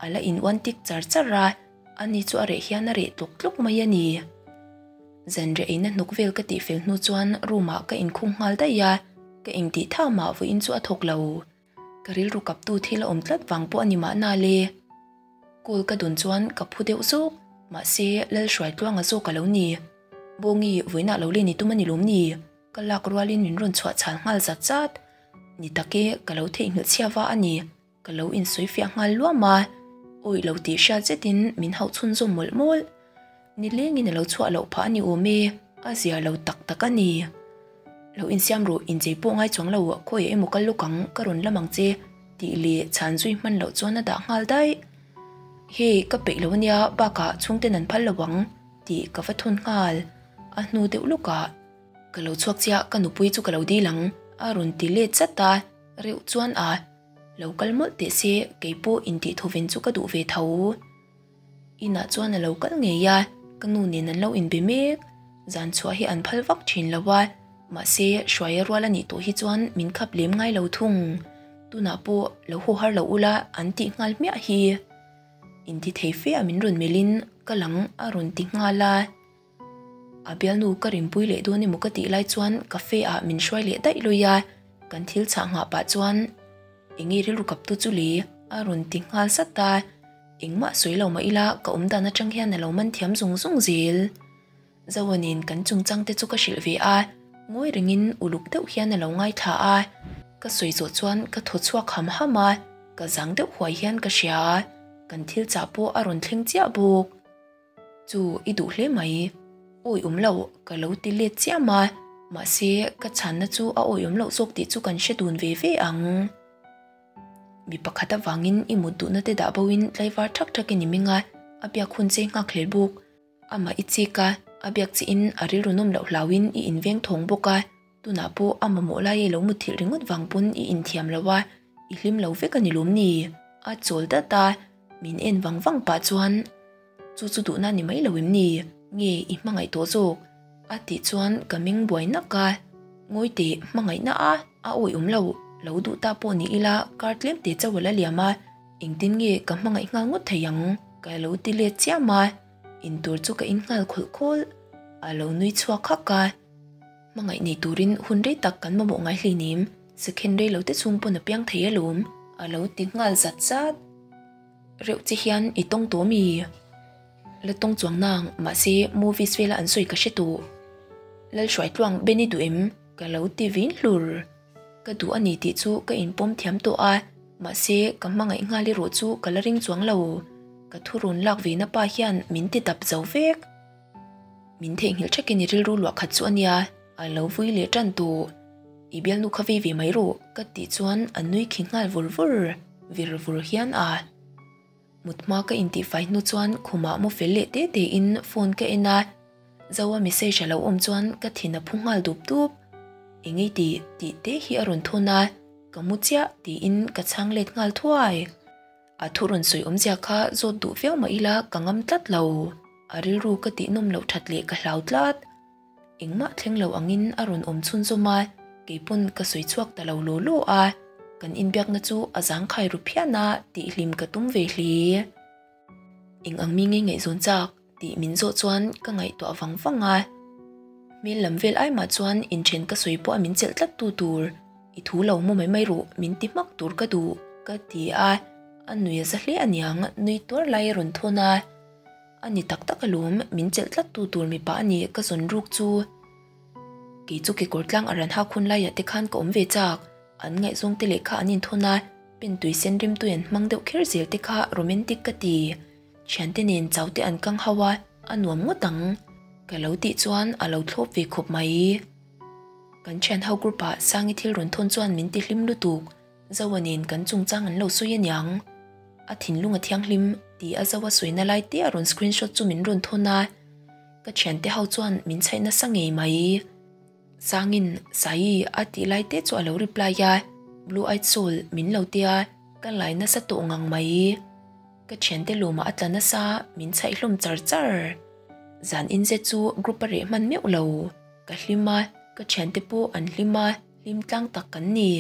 a la in uan tik char char a, ani chu a reh hian a reh tlawk tlawk mai a ni. Zanriah eina hnuk vel ka tih fel hnu chuan room ah ka inkhung nghal daih a, ka engtih tha mah vawiin chu a thawk lo. Ka rilru kaptu thil a awm tlat vang pawh a ni mahna le. Call ka dawn chuan ka phu deuh zawk, mahse Lalhruaitluanga zawk a lo ni. Bawngi, vawiinah lo len i tum a ni lawm ni? Ka lak rualin min rawn chhuah chhal nghal zat zat. Ni tak e, ka lo theihnghilh chhia va a ni. Ka lo insawi fiah nghal luam a, awih lo tih hriat zetin min hauh chhunzawm mawlh mawlh. Nilengin a lo chhuah loh phah a ni awm e, a zia lo tak tak a ni. Lo insiam rawh, inchei pawh ngai chuang lo, khawiah emaw kal lawk ang, ka rawn lam ang che, tih leh chhan zui hman loh chuan a dah nghal daih. Hei, ka peih lo a nia, bakah chhungten an phal lo ang, tih ka va thun nghal. A hnu deuh lawkah. Ka lo chhuak chiah, ka nupui chu ka lo dil ang, a rawn ti let zat a, reuh chuan a lo kal mawlh teh se, kei pawh intih thawven chu ka duh ve tho. Inah chuan a lo kal ngei a, ka nu nen an lo inbe mek, zan chhuah hi an phal vak thin lo a, mahse hruaia rual a nih tawh hi chuan min khap lem ngai lo thung. Tunah pawh lo haw har lo ula an tih nghal hmiah hi. Inti thei fe a min rawn melhin ka lang a rawn ti nghal a. A bialnu ka rimpui leh dawn emaw ka tih lai chuan cafe ah min hruai leh daih lui a, kan thil chhah nghah pah chuan enge rilru kaptu chu le a rawn ti nghal sat a, engmah sawi lo mah ila ka awm dan atang hian a lo man thiam zung zung zel. Zoa nen kan chungchang te chu ka hrilh ve a, ngawi rengin uluk deuh hian a lo ngaithla a, ka sawi zawh chuan ka thaw chhuak ham ham a, ka zang deuh huai hian ka hria, kan thil chah pawh a rawn thleng chiah bawk. Chu i duh hle mai, awi awm loh ka lo ti let chiam a, mahse ka chhanna chu a awi awm loh zawk tih chu kan hre dun ve ve ang. Mi pakhat avangin i mut duhna te dah bo in tlaivar thak thak in i meng a, a biak hun che nghak hle bawk. Amah i chik a, a biak che in a rilru nawm loh hlau in i inveng thawng bawk a, tunah pawh a mamawh lai i lo mutthilh ringawt vang pawn i inthiam lo a, i hlim lo vek a ni lawm ni? A chawl dat a, min en vang vang pah chuan, Chu chu duhna ni mai lo em ni? Nge i hmangaih tawh zawk? A tih chuan ka meng buai nak a, Ngawi teh, hmangaihna a a awih awm lo, lo duh ta pawh ni ila kar tlem te chauh a la liam a, engtin nge ka hmangaih nghal ngawt thei ang? Ka lo ti let chiam a. Intur chu ka in nghal khawlh khawlh. A lo nui chhuak hak a. Hmangaih nei turin hun rei tak kan mamawh ngai hleinem, second rei lo te chhung pawn a piang thei alawm. A lo ti nghal zat zat. Reuh che hian i tawng tawh mi? La tawng chuang nang, mahse movies vela an sawi ka hre tawh. Lalhruaitluang Ben i duh em? Ka lo ti vin hlur. Ka duh a ni tih chu ka inpawm thiam tawh a, mahse ka hmangaih nghal erawh chu ka la ring chuang lo. Ka thurawn lak ve na pa hian min ti dap zo vek. Min theihnghilh thakin i rilru luah khat chu a nia, a lo vui leh tan tawh. I bialnu kha vei ve mai rawh ka tih chuan a nui khi nghal vur vur, vir vur hian a. Mut hma ka intihfai hnu chuan khumah mu fel leh te te in phone ka en a, Zoa message a lo awm chuan ka thin a phu nghal dup dup. Engei tih tih te hi a rawn thawn a, ka mu chiah tiin ka chhang let nghal thuai. A thu rawn sawi awmzia kha zawt duh viau mah ila ka ngam tlat lo. A rilru ka tih nawm loh that leh ka hlau tlat. Engmah thleng lo angin a rawn awm chhunzawm a, keipawn ka sawi chhuak ta lo law law a, kan inbiakna chu a zangkhai ru phian a tihhlim ka tum ve hle. Eng ang mi nge ngaihzawn chak tih min zawh chuan ka ngaihtuah vang vang a. Hmel lam vel ai mah chuan inthen ka sawi pawh a min chelh tlat tu tur, i thu lo mu mai mai ruh min ti hmak tur ka duh ka ti a, a nui a za hle aniang nui tuar lai a rawn thawn a. A ni tak tak alawm min chelh tlat tu tur mipa a ni ka zawn ruk chu. Kei chu kekawr tlang a ran hak hun laiah te khan ka awm ve chak, an ngaihzawng te lehkha an inthawn a, pen tui sen rimtui an hmang deuh kher zel te kha romantic ka ti. Thiante nen chau te an kang hau a, a nuam ngawt ang. Ka lo tih chuan a lo thlawp ve khawp mai. Kan thian ho group ah Sangi thil rawn thawn chuan min ti hlim lutuk. Zoa nen kan chungchang an lo sawi aniang. A thinlung a thianghlim tih a Zoa sawina lai te a rawn screenshot chu min rawn thawn a. Ka thiante ho chuan min chhaih nasa ngei mai. Sangin Saii a tih lai te chu a lo reply a, Blue Eyed Soul min lo tia ka lai nasa tawh ngang mai. Ka thiante lawmah a tla nasa min chhaih hlawm char char. Zan in zet chu group a reh hman meuh lo. Ka hlim a, ka thiante pawh an hlim a, hlim tlang tak kan ni.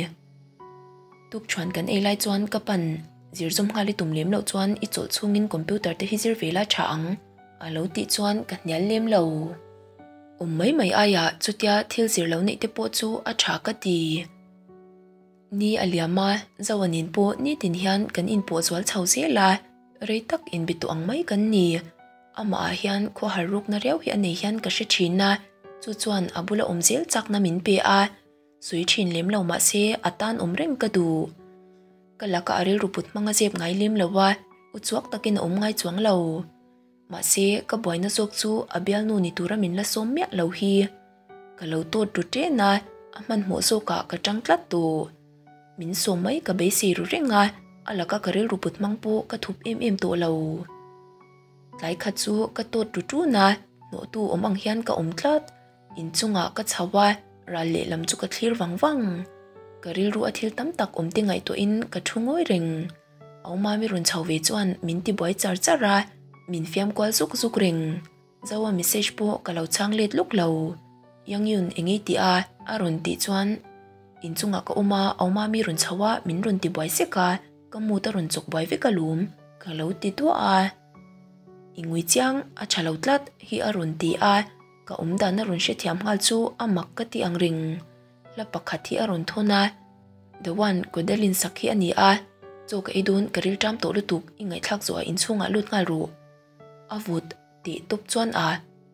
Tukṭhuan kan ei lai chuan ka pan zir zawm nghal i tum lem loh chuan i chawlh chhungin computer te hi zir ve la tha ang a lo tih chuan ka hnial lem lo. Awm mai mai aiah chutia thil zir lo neih te pawh chu a tha ka ti. Ni a liam a, Zoa nen pawh nitin hian kan inpawh zual chho zel a, rei tak inbe tawh ang mai kan ni. Amah ah hian khawhar rukna riau hi a nei hian ka hre thin a, chu chuan a bula awm zel chakna min pe a, sawi thin lem lo mah se a tan awm reng ka duh. Ka laka a rilru put hmang a zep ngai lem lo a, uchuak takin a awm ngai chuang lo. Mahse, ka buaina zawk chu a bialnu ni tura min la sawm miah lo hi. Ka lo tawt ru ṭen a, a hmanhmawh zawkah ka ṭang tlat tawh. Min sawm mai ka beisei ru reng a, a laka ka rilru put hmang pawh ka thup em em tawh lo. Tlai khat chu ka tawt ru ṭun a, hnawhtu awm ang hian ka awm tlat. Inchungah ka chho a, ral lehlam chu ka thlir vang vang. Ka rilru a thil tam tak awm te ngaihtuahin ka thu ngawi reng. Aumami rawn chho ve chuan min ti buai char char a, min fiam kual zuk zuk reng. Zoa message pawh ka lo chhang let lawk lo. Yangyun engei tih a? A rawn tih chuan inchungah ka awm a, Aumami rawn chho a, min rawn ti buai sek a, ka mood a rawn chawk buai vek alawm, ka lo ti duah a. I ngui chiang, a tha lo tlat hi a rawn ti a. Ka awmdan a rawn hrethiam nghal chu a mak ka ti ang reng. Hla pakhat hi a rawn thawn a, The One Godelin sak hi a ni a, Chaw ka ei dawn ka rilṭam tawh lutuk, i ngaihthlak zawhah inchhungah lut nghal rawh. A vut tih tawp chuan a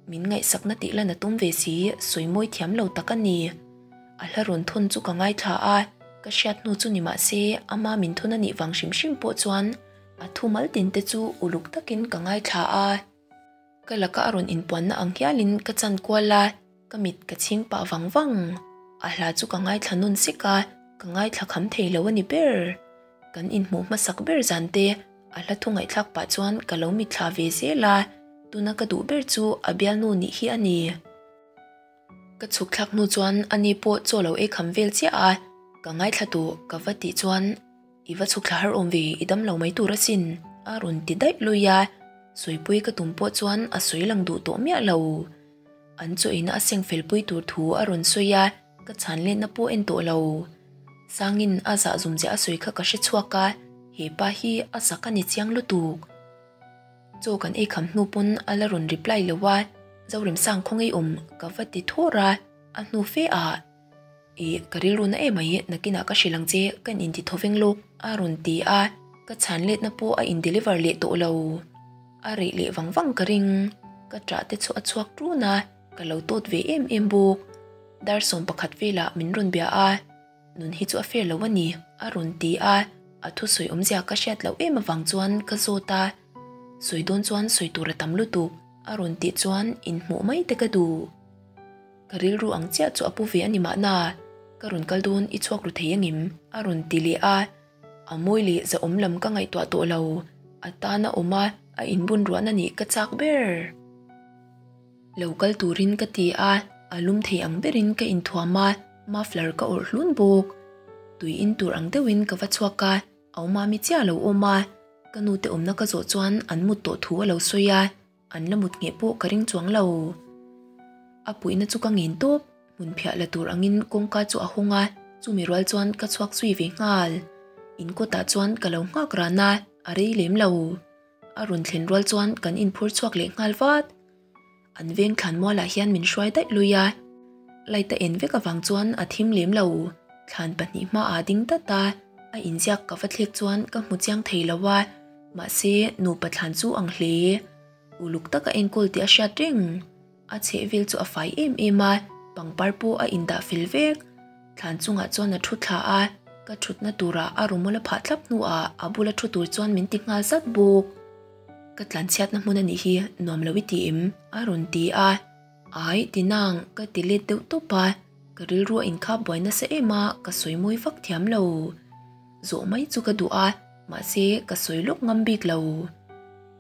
min ngaihsakna tih lan a tum ve si, sawi mawi thiam lo tak a ni. A hla rawn thawn chu ka ngaithla a, ka hriat hnu chu ni mah se ama min thawn a nih vang hrim hrim pawh chuan a thumal tin te chu uluk takin ka ngaithla a. Ka laka a rawn inpuanna ang hialin ka chan kual a, ka mit ka chhing pah vang vang. A hla chu ka ngaithla nun sek a, ka ngaithla kham thei lo a ni ber. Kan inhmuh hmasak ber zan te a hla thu ngaihthlak pah chuan ka lo mitthla ve zel a, tuna ka duh ber chu a bialnu nih hi a ni. Ka chhuk thlak hnu chuan ani pawh chaw lo ei kham vel chiah a, ka ngaithla tawh ka va tih chuan I va chhuk thla har awm ve, i dam lo mai tur asin a rawn ti daih lui a, sawipui ka tum pawh chuan a sawi lang duh tawh miah lo. An chaw ina a seng fel pui tur thu a rawn sawi a, ka chhan letna pawh en tawh lo. Sangin a zah zum ziah a sawi kha ka hre chhuak a, he pa hi a zak a ni chiang lutuk. Chaw kan ei kham hnu pawn a la rawn reply lo a, Zoremsang khaw ngei awm ka va ti thawr a, a hnu fe ah Ih, ka rilru na em mai, nakinah ka hrilh ang che, kan inti thaw veng lawk a rawn ti a, ka chhan letna pawh a in deliver leh tawh lo. A reh leh vang vang ka ring, ka ṭah te chu a chhuak ṭun a, ka lo tawt ve em em bawk. Dar 11 velah min rawn bia a. Nun hi chu a fair lo a ni, a rawn ti a, a thusawi awmzia ka hriat loh em avang chuan ka zawt a, sawi dawn chuan sawi tur a tam lutuk, a rawn tih chuan inhmuh mai te ka duh. Ka rilru ang chiah chu a pu ve a ni mahna, ka rawn kal dawn i chhuak ru thei angem? a rawn ti leh a, a mawi leh zahawm lam ka ngaihtuah tawh lo, a tan a awm a, a inbun ruahna nih ka chak ber. Lo kal turin ka ti a, a lum thei ang berin ka inthuam a, muffler ka awrh hlun bawk. Tui in tur ang deuhin ka va chhuak a, a awm ami chiah a lo awm a, ka nute awmna ka zawh chuan an mut tawh thu a lo sawi a, an la mut ngheh pawh ka ring chuang lo. A puihna chu ka ngen tawp, hmun phiah la tur angin kawngka chu a hawng a, chumi rual chuan ka chhuak zui ve nghal. In kawtah chuan ka lo nghak ran a, a rei lem lo. A rawn thlen rual chuan kan inphur chhuak leh nghal vat. An veng thlan mualah hian min hruai daih lui a, light a en vek avang chuan a thim lem lo. Thlan pahnih hmaah a ding dat a, a inziak ka va thlek chuan ka hmu chiang thei lo a, mahse nupa thlan chu ang hle. Uluk taka enkawl tih a hriat reng. A chhehvel chu a fai em em a, pangpar pawh a indah fel vek. Thlan chungah chuan a thu thla a, ka thutna turah a rawmawl a phah thlap hnuah a bula thu tur chuan min ti nghal zat bawk. Ka tlanchhiatna hmun a nih hi nuam lo i ti em? a rawn ti a. Ai, ti nang, ka ti let deuh tawp a, ka rilru a inkhap buai nasa em a, ka sawi mawi vak thiam lo. Zawh mai chu ka duh a, mahse ka sawi lawk ngam bik lo.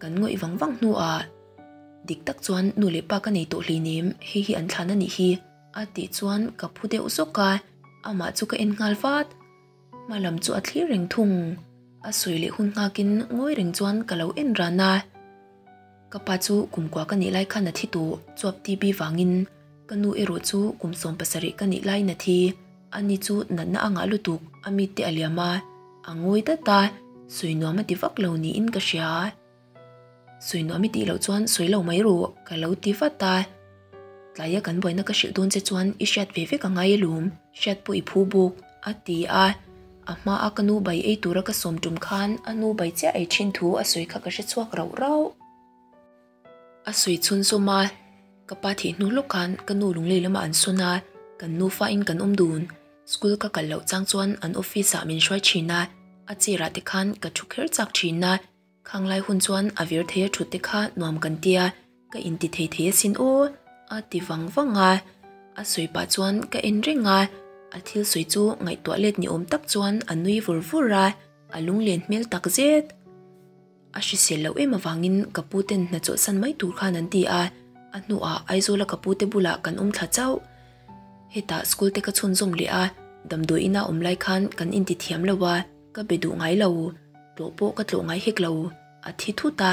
Kan ngawih vang vang hnuah dik tak chuan nu leh pa ka nei tawh hleinem, hei hi an thlan a nih hi. A tih chuan ka phu deuh zawk a, amah chu ka en nghal vat. Hma lam chu a thlir reng thung. A sawi leh hun nghakin ngawi reng chuan ka lo en ran a. Ka pa chu kumkua ka nih lai khan a thi tawh, chuap TB vangin. Ka nu erawh chu kum 17 ka nih laiin a thi. Ani chu natna a ngah lutuk, a mite a liam a, a ngawi dat a, sawi nuam a ti vak lo niin ka hria. Sawi nuam i tih loh chuan sawi lo mai rawh ka lo ti vat a. Tlaia kan buaina ka hrilh dawn che chuan i hriat ve vek a ngai alawm, hriat pawh i phu bawk a ti a. A hmaa ka nu bai ei tura ka sawm tum khan a nu bai chiah ei thin thu a sawi kha ka hre chhuak rauh rauh. A sawi chhunzawm a, ka pa thih hnu hlawk khan ka nu lunglei lamah an sawn a, kan nufa in kan awm dun. School ka kal loh chang chuan an office ah min hruai thin a, a chair ah te khan ka thu kher chak thin a. Khang lai hun chuan a vir thei a thut te kha nuam kan tia, ka inti thei thei asin aw, a ti vang vang a. A sawi pah chuan ka en reng a, a thil sawi chu ngaihtuah let ni awm tak chuan a nui vur vur a, a lunglen hmel tak zet. A hrisel loh em avangin ka pu ten hna chawlhsan mai tur khan an ti a, a hnuah Aizawla ka pu te bulah kan awm thla chauh. Hetah school te ka chhunzawm leh a, damdawi ina awm lai khan kan inti thiam lo a. Ka be duh ngai lo, tlawh pawh ka tlawh ngai hek lo, a thi thut a,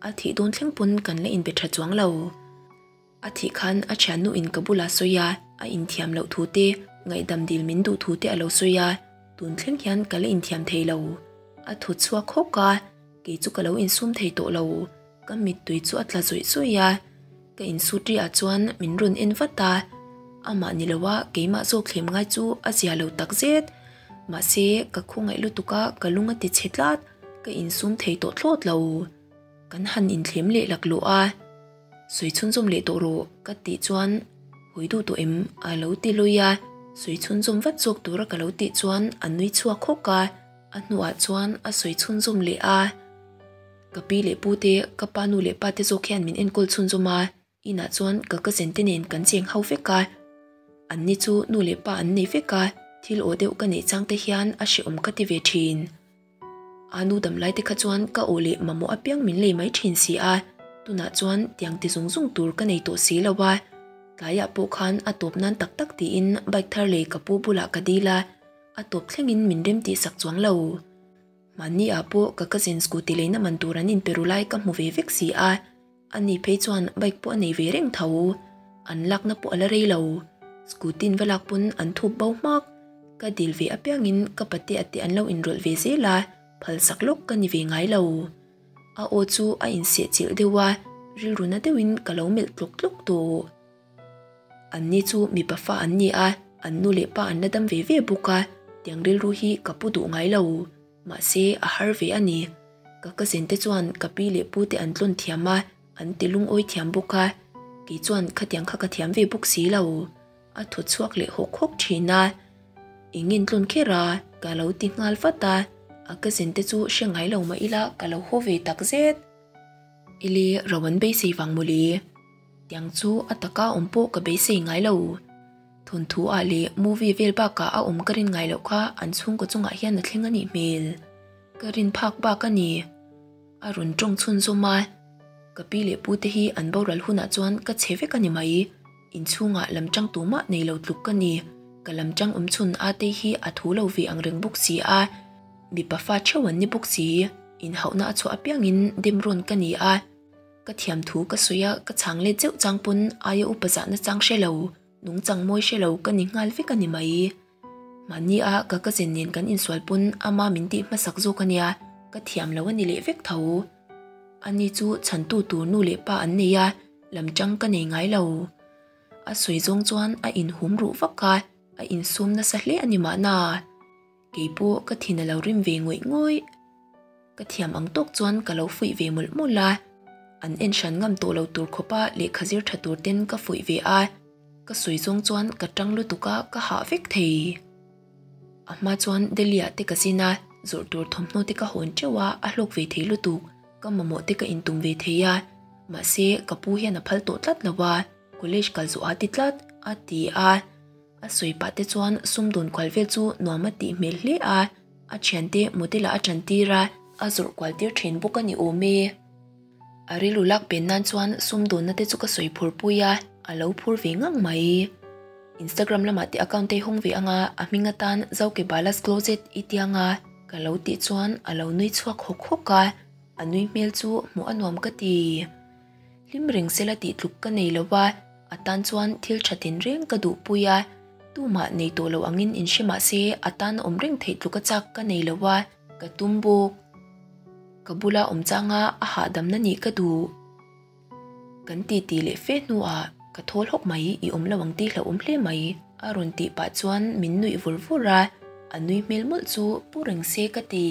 a thih dawn thleng pawn kan la inbe tha chuang lo. A thih khan a thiannu in ka bula sawi a, a inthiam loh thu te, ngaihdam dil min duh thu te a lo sawi a, tun thleng hian ka la inthiam thei lo. A thut chhuak hawk a, kei chu ka lo insum thei tawh lo, ka mittui chu a tla zawih zawih a. Ka insut ri ah chuan min rawn en vat a, amah ni lo a keimah zawk thlem ngai chu a zia lo tak zet. Mahse, ka khawngaih lutuk a ka lung a ti chhe tlat, ka insum thei tawh thlawt lo. Kan han inthlem leh laklawh a, Sawi chhunzawm leh tawh rawh ka tih chuan hawi duh tawh em a lo ti lui a, sawi chhunzawm vat zawk tura ka lo tih chuan a nui chhuak hawk a, a hnuah chuan a sawi chhunzawm leh a. Ka pi leh pu te, ka pa nu leh pa te zawk hian min enkawl chhunzawm a, inah chuan ka cousin te nen kan cheng ho vek a. An ni chu nu leh pa an nei vek a, thil aw deuh ka neih chang te hian a hrehawm ka ti ve thin. A nu dam lai te kha chuan ka aw leh mamawh apiang min lei mai thin si a, tunah chuan tiang ti zung zung tur ka nei tawh si lo a. Tlaiah pawh khan a tawp nan tak tak tiin bike thar lei ka pu bulah ka dil a, a tawp thlengin min rem tih sak chuang lo. Mahni ah pawh ka cousin scooty leina man tur an inpe ru lai ka hmu ve vek si a, ani phei chuan bike pawh a nei ve reng tho. An lakna pawh a la rei lo. Scooty in va lak pawn an thup bo hmak. Ka dil ve apiangin ka pate a te an lo inrawlh ve zel a, phalsak lawk ka ni ve ngai lo. A aw chu a insehchilh deuh a, rilru na deuhin ka lo melh tlawk tlawk tawh. Anni chu mipa fa an ni a, an nu leh pa an la dam ve ve bawk a, tiang rilru hi ka pu duh ngai lo. Mahse, a har ve a ni. Ka cousin te chuan ka pi leh pu te an tlawn thiam a, an ti lungawi thiam bawk a, kei chuan khatiang kha ka thiam ve bawk si lo. A thaw chhuak leh hawk hawk thin a, Eng in tlawn kher a? ka lo ti nghal vat a, a cousin te chu hre ngai lo mah ila ka lo haw ve takzet. Ili ro an beisei vang mawle. Tiang chu a taka awm pawh ka beisei ngai lo. Thawnthu ah leh movie vel bakah a awm ka rin ngai loh kha an chhungkaw chungah hian a thleng a nih hmel. Ka rin phak bak a ni. A rawn tawng chhunzawm a. Ka pi leh pu te hi an boral hunah chuan ka chhe vek a ni mai. Inchhungah lam tang tumah nei lo tluk ka ni. Ka lam tang awm chhun a te hi a thu lo ve ang reng bawk si a. Mipa fa theuh an ni bawk si. Inhauhna a chhuah apiangin dem rawn ka ni a. Ka thiam thu ka sawi a, ka chhang let zeuh chang pawn aia upa zahna chang hre lo, nungchang mawi hre lo ka ni nghal vek a ni mai. Mahni a ka cousin nen kan insual pawn ama min tih hmasak zawk a nia, ka thiam lo a ni leh vek tho. Ani chu chhantu tur nu leh pa an nei a, lam chang ka nei ngai lo. A sawi zawng chuan a inhum ruh vak a, a insum nasa hle a ni mahna. Kei pawh ka thin a lo rim ve ngawih ngawih. Ka thiam ang tawk chuan ka lo fuih ve mawlh mawlh a, an en hran ngam tawh lo tur khawpa lehkha zir tha tur ten ka fuih ve a, ka sawi zawng chuan ka tang lutuk a ka hah vek thei. A hma chuan Delhi ah te ka zin a, zawrh tur thawmhnaw te ka hawn teuh a, a hlawk ve thei lutuk, ka mamawh te ka intum ve thei a, mahse ka pu hian a phal tawh tlat lo a, college kal zawh a ti tlat, a ti a. A sawi pah te chuan sumdawn kual vel chu nuam a tih hmel hle a, a thiante model ah a tan tir a, a zawrh kual tir thin bawk a ni awm e. A rilru lak pen nan chuan sumdawnna te chu ka sawi phur pui a, a lo phur ve ngang mai. Instagram lamah te account te hawng ve anga a hming atan Zoke Bala's Closet i ti anga ka lo tih chuan a lo nui chhuak hawk hawk a, a nui hmel chu hmuh a nuam ka ti. Hlim reng sela tih tluk ka nei lo a, a tan chuan thil tha tin reng ka duhpui a, tumah nei tawh lo angin inhre mah se a tan awm reng theih tluka chak ka nei lo a, ka tum bawk. Ka bula awm changa a hahdamna nih ka duh. Kan titi leh fe hnuah ka thawl hawk mai i awm lo ang tih hlauhawm hle mai a rawn tih pah chuan min nuih vur vur a, a nui hmel mawlh chu pu reng se ka ti.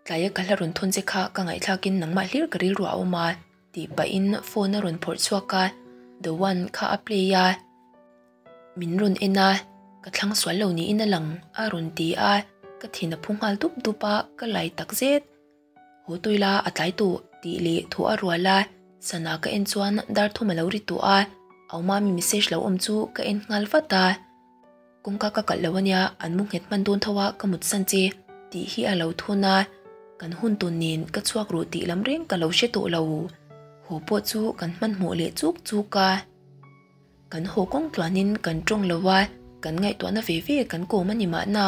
Tlaia ka hla rawn thawn che kha ka ngaihthlakin nangmah hlir ka rilru a awm a tih pahin phone a rawn phawrh chhuak a, The One kha a play a, min rawn en a, ka thlang sual lo niin a lang a rawn ti a, ka thin a phu nghal dup dup a, ka lai tak zet. Haw tawi la a tlai tawh tih leh thaw a rual a, sana ka en chuan dar thum a lo ri tawh a, Aumami message lo awm chu ka en nghal vat a. Kawngka ka kalh lo ania, an mu nghet hman dawn tho a ka mut san che tih hi a lo thawn a, kan hun tawn nen ka chhuak ruh tih lam reng ka lo hre tawh lo. Haw pawh chu kan hmanhmawh leh chuk chuk a. Kan haw kawng tluanin kan tawng lo a, kan ngaihtuahna ve ve kan kawm a ni mahna.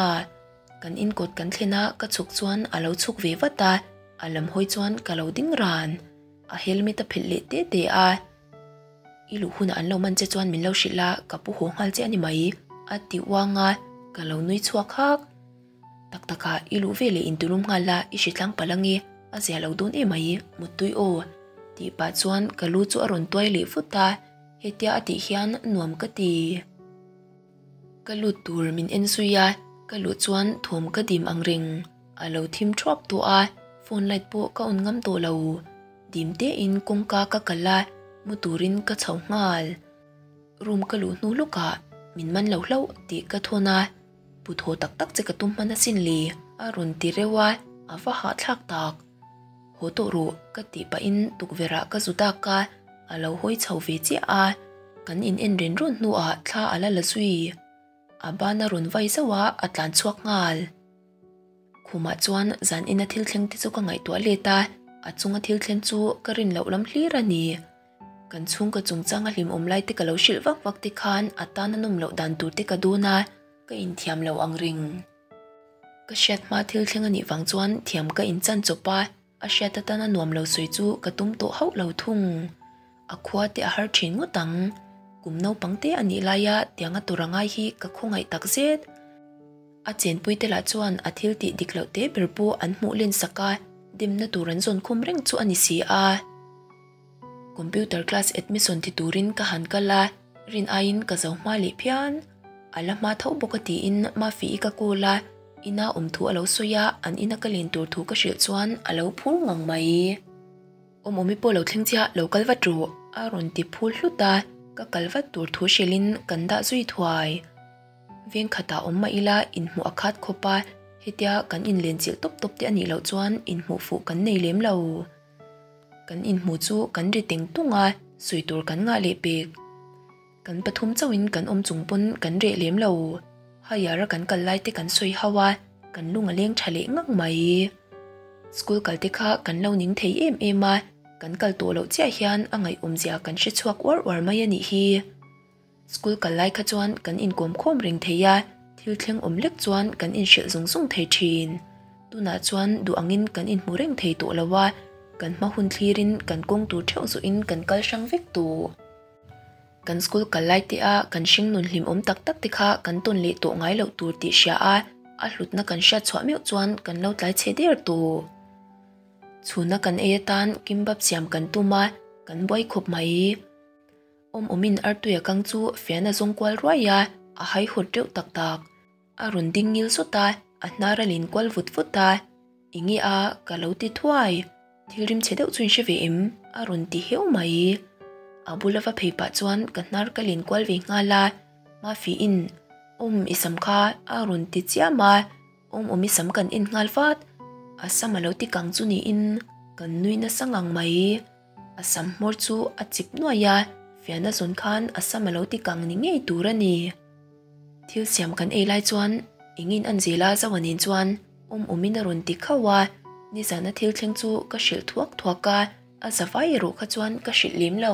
Kan inkawt kan thlen a ka chhuk chuan a lo chhuk ve vat a, a lam hawi chuan ka lo ding ran. A helmet a phelh leh te te a. I luh hunah an lo man che chuan min lo hrilh a, ka pu haw nghal che a ni mai, a ti uang a, ka lo nui chhuak hak. Tak tak a, i luh ve leh intulum nghal la, i hritlang palh ange, a zia lo dawn em mai, muttui aw. Tih pah chuan ka lu chu a rawn tuai leh vut a, hetia a tih hian nuam ka ti. Ka lut tur min en zui a, ka luh chuan thawm ka dim ang reng. A lo thim thuap tawh a, phone light pawh ka on ngam tawh lo. Dim tein kawngka ka kal a, mu turin ka chho nghal. Room ka luh hnu lawkah min man lo hlauh tih ka thawn a, pu thaw tak tak che ka tum hman asin le a rawn ti reuh a, a va hahthlak tak. Haw tawh rawh ka tih pahin tukverh ah ka zu dak a, a lo hawi chho ve chiah a, kan in en ren rawn hnuah thla a la la zui. A ban a rawn vai zauh a, a tlan chhuak nghal. Khumah chuan zan ina thil thleng te chu ka ngaihtuah let a, a chunga thil thleng chu ka rin loh lam hlir a ni. Kan chhungkaw chungchanga hlimawm lai te ka lo hrilh vak vak te khan a tan a nawm loh dan tur te ka dawn a, ka inthiam lo ang ring. Ka hriat hma thil thleng a nih vang chuan thiam ka inchan chawp a, a hriat atana nuam lo sawi chu ka tum tawh hauh lo thung. A khua te a har thin ngawt ang. Kum naupang te a nih laia tianga tur a ngai hi ka khawngaih tak zet. A chenpui te lah chuan a thil tih dik loh te ber pawh an hmuh len sak a, demna tur an zawn khum reng chu a ni si a. Computer class admission ti turin ka han kal a, rin aiin ka zo hma leh phian. A la hma tho bawk a tiin Mafi-i ka call a, ina awm thu a lo sawi a, an ina ka len tur thu ka hrilh chuan a lo phur ngang mai. Awmawmi pawh lo thleng chiah, lo kal vat rawh a rawn ti phul hlut a, ka kal vat tur thu hrilhin kan dah zui thuai. Veng khatah awm mah ila inhmuh a khat khawp a, hetia kan inlenchilh tawp tawp te a nih loh chuan inhmuh fuh kan nei lem lo. Kan inhmu chu kan ri teng tung a, sawi tur kan ngah leh pek. Kan pathum chauhin kan awm chung pawn kan reh lem lo. Higher a kan kal lai te kan sawi hau a, kan lung a leng tha leh ngang mai. School kal te kha kan lo ning thei em em a, kan kal tawh loh chiah hian a ngaihawmzia kan hre chhuak uar uar mai a nih hi. School kal lai kha chuan kan inkawm khawm reng thei a, thil thleng awm lek chuan kan inhrilh zung zung thei thin. Tunah chuan duh angin kan inhmu reng thei tawh lo a, kan hma hun thlirin kan kawng tur theuh zawhin kan kal hrang vek tawh. Kan school kal lai te a kan hring nun hlimawm tak tak te kha kan tawn leh tawh ngai loh tur tih hria a, a hlutna kan hriat chhuah meuh chuan kan lo tlai chhe der tawh. Chhuna kan ei atan kimbap siam kan tum a, kan buai khawp mai. Awm awmin artui a kang chu fian a zawng kual ruai a, a hai hawt reuh tak tak. A rawn ding ngil sawt a, a hnar a lin kual vut vut a. Enge a, ka lo ti thuai. Thil rim chhe deuh chu in hre ve em? A rawn ti heu mai. A bula va phei pah chuan ka hnar ka lin kual ve nghal a, Mafiin, Awm i sam kha a rawn ti chiam a. Awm awm i sam kan en nghal vat. A sam a lo ti kang chu niin kan nui nasa ngang mai. A sam hmawr chu a chip nuaih a, fiahna zawn khan a sam a lo ti kang ni ngei tur a ni. Thil siam kan ei lai chuan engin an zel a Zoa nen chuan awm awmin a rawn ti khauh a, nizana thil thleng chu ka hrilh thuak thuak a, a za vai erawh kha chuan ka hrilh lem lo.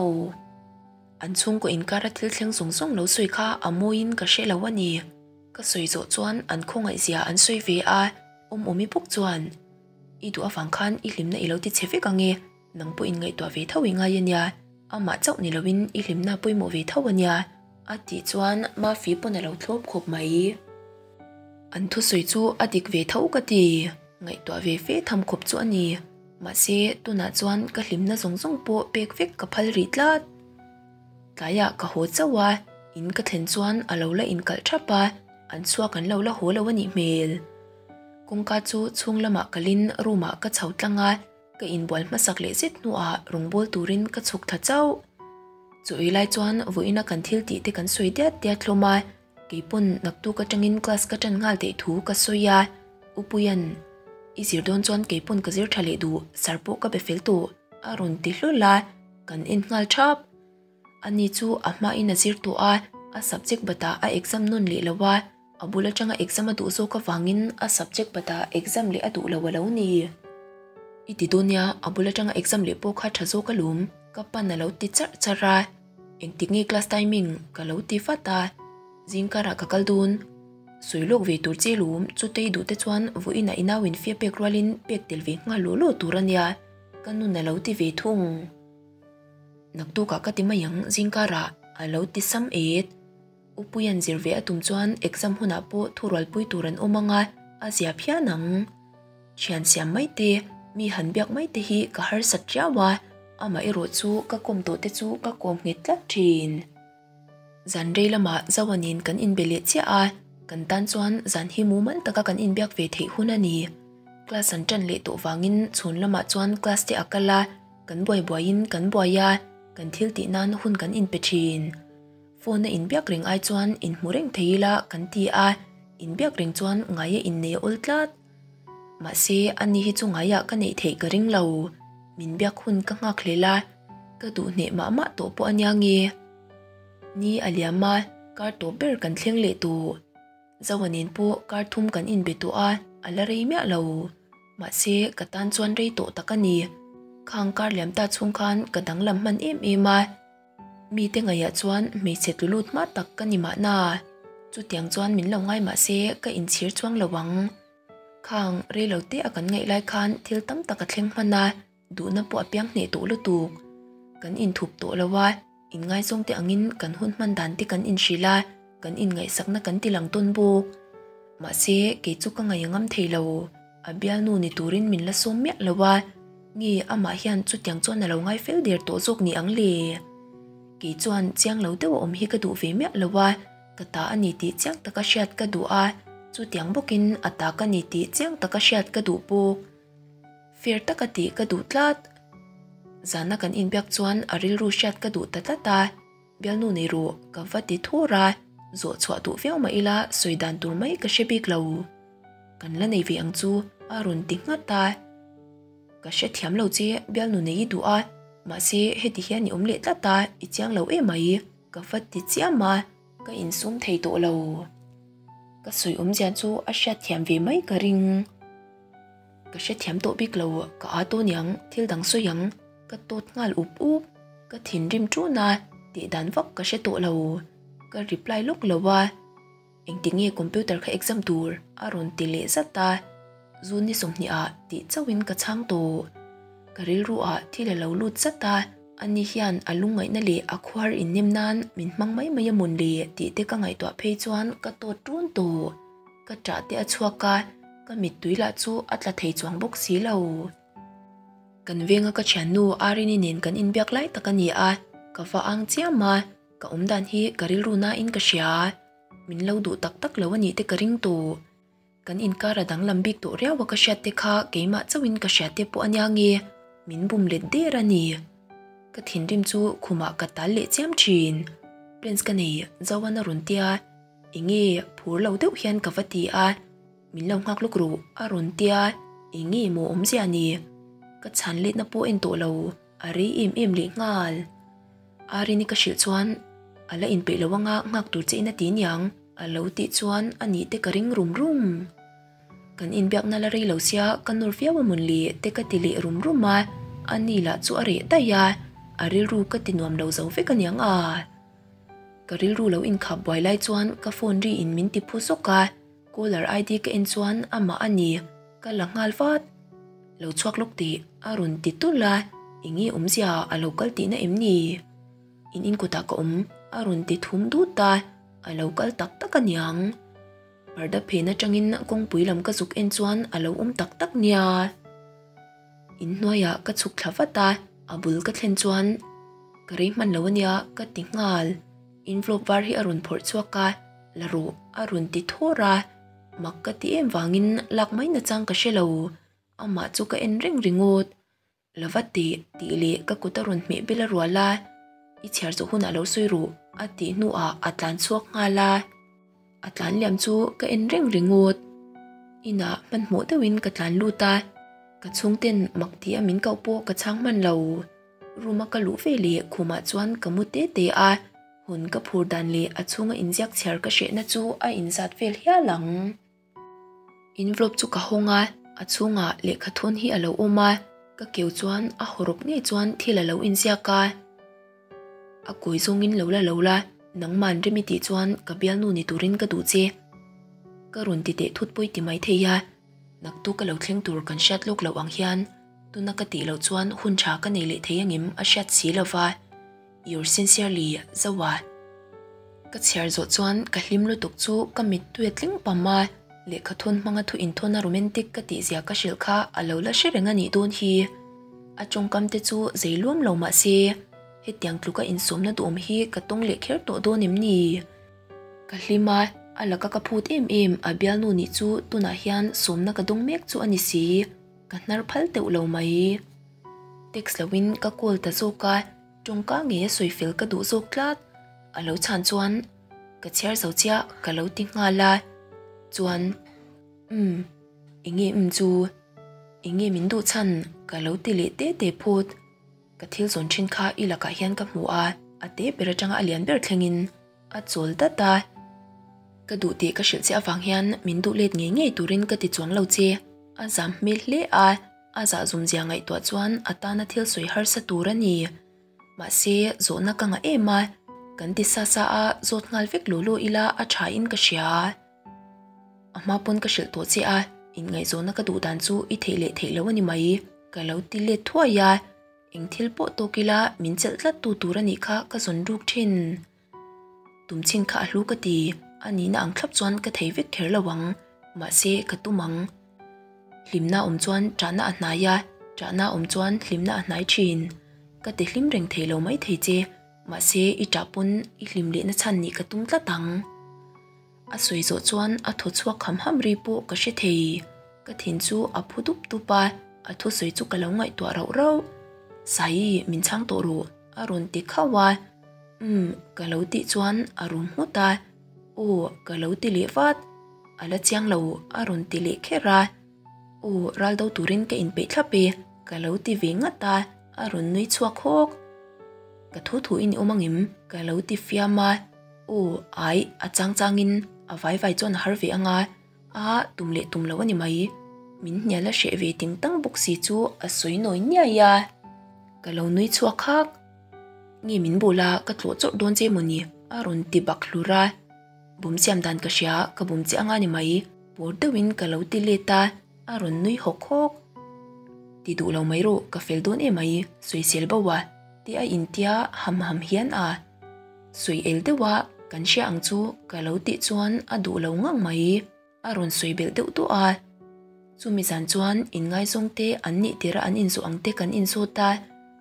An chhungkaw inkara thil thleng zawng zawng lo sawi kha a mawiin ka hre lo a ni. Ka sawi zawh chuan an khawngaih zia an sawi ve a, awm awmi bawk chuan I duh avang khan i hlimna i lo ti chhe vek ang e, Nang pawh inngaihtuah ve tho i ngai a nia, amah chauh ni loin i hlimna pawimawh ve tho a nia, a tih chuan Mafii pawn a lo thlawp khawp mai. An thusawi chu a dik ve tho ka ti, ngaihtuah ve fe tham khawp chu a ni. Mahse, tunah chuan ka hlimna zawng zawng pawh pek vek ka phal rih tlat. Tlaiah ka haw chauh a, in ka thlen chuan a lo la inkalh thap a, an chhuak an lo la haw lo a nih hmel. Kawngka chu chhung lamah kalin room ah ka chho tlang a, Ka inbual hmasak leh zet hnuah rawngbâwl turin ka chhuk thla chauh. Chu ei lai chuan vawiina kan thil tih te kan sawi diat diat hlawm a, kei pawn naktuk atangin class ka ṭan nghal theih thu ka sawi a, U Puia'n, I zir dawn chuan kei pawn ka zir ṭha leh duh, sir pawh ka be fel tawh, a rawn ti hlawl a, kan en nghal ṭhap. Ani chu a hmain a zir tawh a, a subject batah a exam nawn leh lo a, A bul atanga exam a duh zawk avangin a subject batah exam leh a duh lo a lo ni. I ti dawn nia, a bul atanga exam leh pawh kha tha zawk alawm, ka pan a lo ti charh charh a. Engtik nge class timing? Ka lo ti vat a. Zingkarah ka kal dawn. Sawi lawk ve tur che lawm, chutei duh te chuan vawiinah i nau in fee pek rualin pek tel ve nghal law law tur a nia, ka nun a lo ti ve thung. Naktukah ka ti mai ang zingkarah, a lo ti sam et. Upuia'n zir ve a tum chuan exam hunah pawh thurualpui tur an awm ang a, a zia phian ang. Thian siam mai te, mi han biak mai te hi ka harsat riau a. Amaherawh chu ka kawm tawh te chu ka kawm nghet tlat thin. Zan rei lamah Zoa nen kan inbe leh chiah a, kan tan chuan zan hi mumal taka kan inbiak ve theih hun a ni. Class an tan leh tawh vangin chhun lamah chuan class te a kal a, kan buai buaiin kan buai a, kan thil tih nan hun kan inpe thin. Phone a inbiak reng ai chuan inhmu reng thei ila kan ti a, inbiak reng chuan ngai a innei a awl tlat. Mahse, ani hi chu ngaiah ka neih theih ka ring lo. Min biak hun ka nghak hlel a, ka duh hneh mah mah tawh pawh a nia nge. Ni a liam a, kar tawp ber kan thleng leh tawh. Zoa nen pawh kar thum kan inbe tawh a, a la rei miah lo. Mahse, ka tan chuan rei tawh tak a ni. Khang kar liam ta chhung khan ka danglam hman em em a. Mite ngaihah chuan hmeichhe tlu lut hma tak ka ni mahna. Chutiang chuan min lo ngai mah se ka inchhir chuang lo ang. Khang rei lo te a kan ngaih lai khan thil tam tak a thleng hman a, duhna pawh a piang hneh tawh lutuk. Kan inthup tawh lo a, inngaizawng te angin kan hun hman dan te kan inhrilh a, kan inngaihsakna kan ti lang tawn bawk. Mahse, kei chu ka ngaih a ngam thei lo. A bialnu ni turin min la sawm miah lo a, nge amah hian chutiang chuan a lo ngai fel der tawh zawk ni ang le? Kei chuan chiang lo deuh a awm hi ka duh ve miah lo a, ka ta a ni tih chiang taka hriat ka duh a, chutiang bawkin a ta ka ni tih chiang taka hriat ka duh bawk. Fair taka tih ka duh tlat. Zana kan inbiak chuan a rilru hriat ka duh ta tlat a. Bialnu nei ru, ka va ti thur a, zawh chhuah duh viau mah ila sawi dan tur mai ka hre bik lo. Kan la nei ve ang chu a rawn ti nghat a. Ka hre thiam lo che, bialnu nei i duh a, mahse heti hian i awm leh tlat a, i chiang lo emai, ka va ti chiam a, ka insum thei tawh lo. Ka sawi awmzia chu a hriat thiam ve mai ka ring. Ka hre thiam tawh bik lo, ka aa tawh niang, thil dang sawi ang, ka tawt nghal up up, ka thinrim ṭun a, tih dan vak ka hre tawh lo, ka reply lawk lo a, engtik nge computer kha exam tur a rawn ti leh zat a, June ni 20 ah tih chauhin ka chhang tawh, ka rilru ah thil a lo lut zat a, ani hian a lungngaihna leh a khuar innem nan min hmang mai mai a mawn le tih te ka ngaihtuah phei chuan ka tawt ṭun tawh. Ka ṭah te a chhuak a, ka mittui lah chu a tla thei chuang bawk si lo. Kan venga ka thiannu Arini nen kan inbiak lai tak a ni a, ka va ang chiam a, ka awmdan hi ka rilru nain ka hria. Min lo duh tak tak lo a nih te ka ring tawh. Kan inkar a danglam bik tawh riau a ka hriat te kha keimah chauhin ka hria te pawh a nia nge, min bum let der a ni. Ka thinrim chu khumah ka tal leh chiam thin. Plans ka nei, Zoan a rawn tia. Enge phur lo deuh hian ka va ti a, min lo nghak lawk ru a rawn tia, enge maw awmzia ni? Ka chhan letna pawh en tawh lo, a rei em em leh nghal. Arini ka hrilh chuan a la inpeih lo anga nghak tur che in a ti niang a lo tih chuan a nih te ka ring rum rum. Kan inbiakna la rei lo sia ka nawr viau a mawn le te ka ti leh rum rum a, ani lah chu a reh daih a, a rilru ka ti nuam lo zo vek aniang a. Ka rilru lo inkhap buai lai chuan ka phone ri in min ti phu zawk a, caller ID ka en chuan amah a ni, ka la nghal vat. Lo chhuak lawk tih a rawn ti tulh a, enge awmzia a lo kal tihna em ni? In in kawtah ka awm a rawn ti thum dut a, a lo kal tak tak aniang. Parda phen atangin kawngpui lam ka zuk en chuan a lo awm tak tak nia. Inhnuaiah ka chhuk thla vat a, a bul ka thlen chuan ka rei hman lo ania ka ti nghal. Envelope var hi a rawn phawrh chhuak a, la rawh a rawn ti thawr a, mak ka ti em vangin lak mai nachang ka hre lo, amah chu ka en reng ringawt. La va teh tih leh ka kut a rawn hmeh bel a rual a, I chhiar zawh hunah lo sawi rawh a tih hnuah a tlan chhuak nghal a. A tlan liam chu ka en reng ringawt. Inah hmanhmawh deuhin ka tlan lut a, ka chhungten mak tih a min koh pawh ka chhang hman lo. Room a ka luh ve leh khumah chuan ka mu te te a, hawn ka phur dan leh a chhunga inziak chhiar ka hrehna chu a inzat vel hial ang. Envelope chu ka hawng a, a chhungah lehkha thun hi a lo awm a, ka keu chuan a hawrawp ngei chuan thil a lo inziak a. A kawi zawngin lo la lo la, nangman rem i tih chuan ka bialnu ni turin ka duh che. Ka rawn ti teh thut pawi ti mai thei a, naktuk ka lo thleng tur kan hriat lawk loh ang hian tuna ka tih loh chuan hun tha ka nei leh thei angem a hriat si lova. Your sincerely, Zoa. Ka chhiar zawh chuan ka hlim lutuk chu ka mittui a tling pam a, lehkha thawn hmanga thu inthawn a romantic ka tih zia ka hrilh kha a lo la hre reng a nih dawn hi. A tawngkam te chu zei luam lo mah se, hetiang tluka insawmna duhawm hi ka tawng leh kher tawh dawn em ni? Ka hlim a, a laka ka phut em em a bialnu nih chu tunah hian sawmna ka dawng mek chu a ni si, ka hnar phal teuh lo mai. Text loin ka call ta zawk a, tawngka ngei a sawi fel ka duh zawk tlat. A lo chhan chuan ka chhiar zo chiah ka lo ti nghal a, chuan umm enge umm chu enge min duh chhan ka lo ti leh te te phut. Ka thil zawn thin kha i lakah hian ka hmu a, a te ber atanga a lian ber thlengin a chawl dat a. Ka duh tih ka hrilh che avang hian min duh let ngei ngei turin ka ti chuang lo che. A zam hmel hle a, a zah zum zia ngaihtuah chuan a tana thil sawi harsa tur a ni. Mahse, zawhna ka ngah em a, kan ti sa sa a, zawt nghal vek law law ila a tha in ka hria. A hma pawn ka hrilh tawh che a, inngaihzawhna ka duh dan chu i theih leh theih lo a ni mai, ka lo ti let thuai a, eng thil pawh tawk ila min chelh tlat tu tur a nih kha ka zawn ruk thin. Tum chin kha a hlu ka ti, a nihna ang thlap chuan ka thei vek kher lo ang, mahse ka tum ang. Hlimna awm chuan ṭahna a hnai a, ṭahna awm chuan hlimna a hnai ṭhin. Ka ti hlim reng thei lo mai thei che, mahse i ṭah pawn i hlim lehna chhan nih ka tum tlat ang. A sawi zawh chuan a thaw chhuak ham ham ri pawh ka hre thei. Ka thin chu a phu dup dup a, a thusawi chu ka lo ngaihtuah rauh rauh. Saii, min chhang tawh rawh, a rawn ti khauh a. Umm, ka lo tih chuan a rum nghut a. Aw, ka lo ti leh vat. A la chiang lo, a rawn ti leh kher a. Aw, ral do turin ka inpeih thlap e, ka lo ti ve ngat a, a rawn nui chhuak hawk. Ka thu thu in i awm angem? Ka lo ti fiam a. Aw, ai, a chang changin a vai vai chuan a har ve anga, a tum leh tum lo a ni mai. Min hnial a hreh ve ting tang bawk si chu a sawi nawi niai a. Ka lo nui chhuak hak. Nge min bul a, ka tlawh chawrh dawn che mawni? A rawn ti bak hlur a. Bum siam dan ka hria, ka bum che anga ni mai. Pawr deuhin ka lo ti let a, a rawn nui hawk hawk. Ti duh lo mai rawh, ka fel dawn em ai, sawisel bo a, ti a intia ham ham hian a. Sawi el deuh a, kan hria ang chu ka lo tih chuan a duh lo ngang mai. A rawn sawi belh deuh duah a. Chumi zan chuan inngaizawng te an nih tirh a an inzawh ang te kan inzawt a,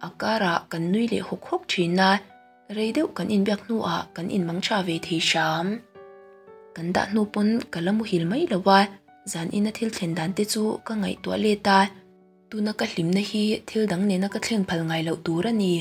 a karah kan nui leh hawk hawk thin a, rei deuh kan inbiak hnuah kan inmang tha ve thei hram. Kan dah hnu pawn ka la muhil mai lo a, zan ina thil thlen dan te chu ka ngaihtuah let a, tuna ka hlimna hi thil dang nena ka thleng phal ngai loh tur a ni.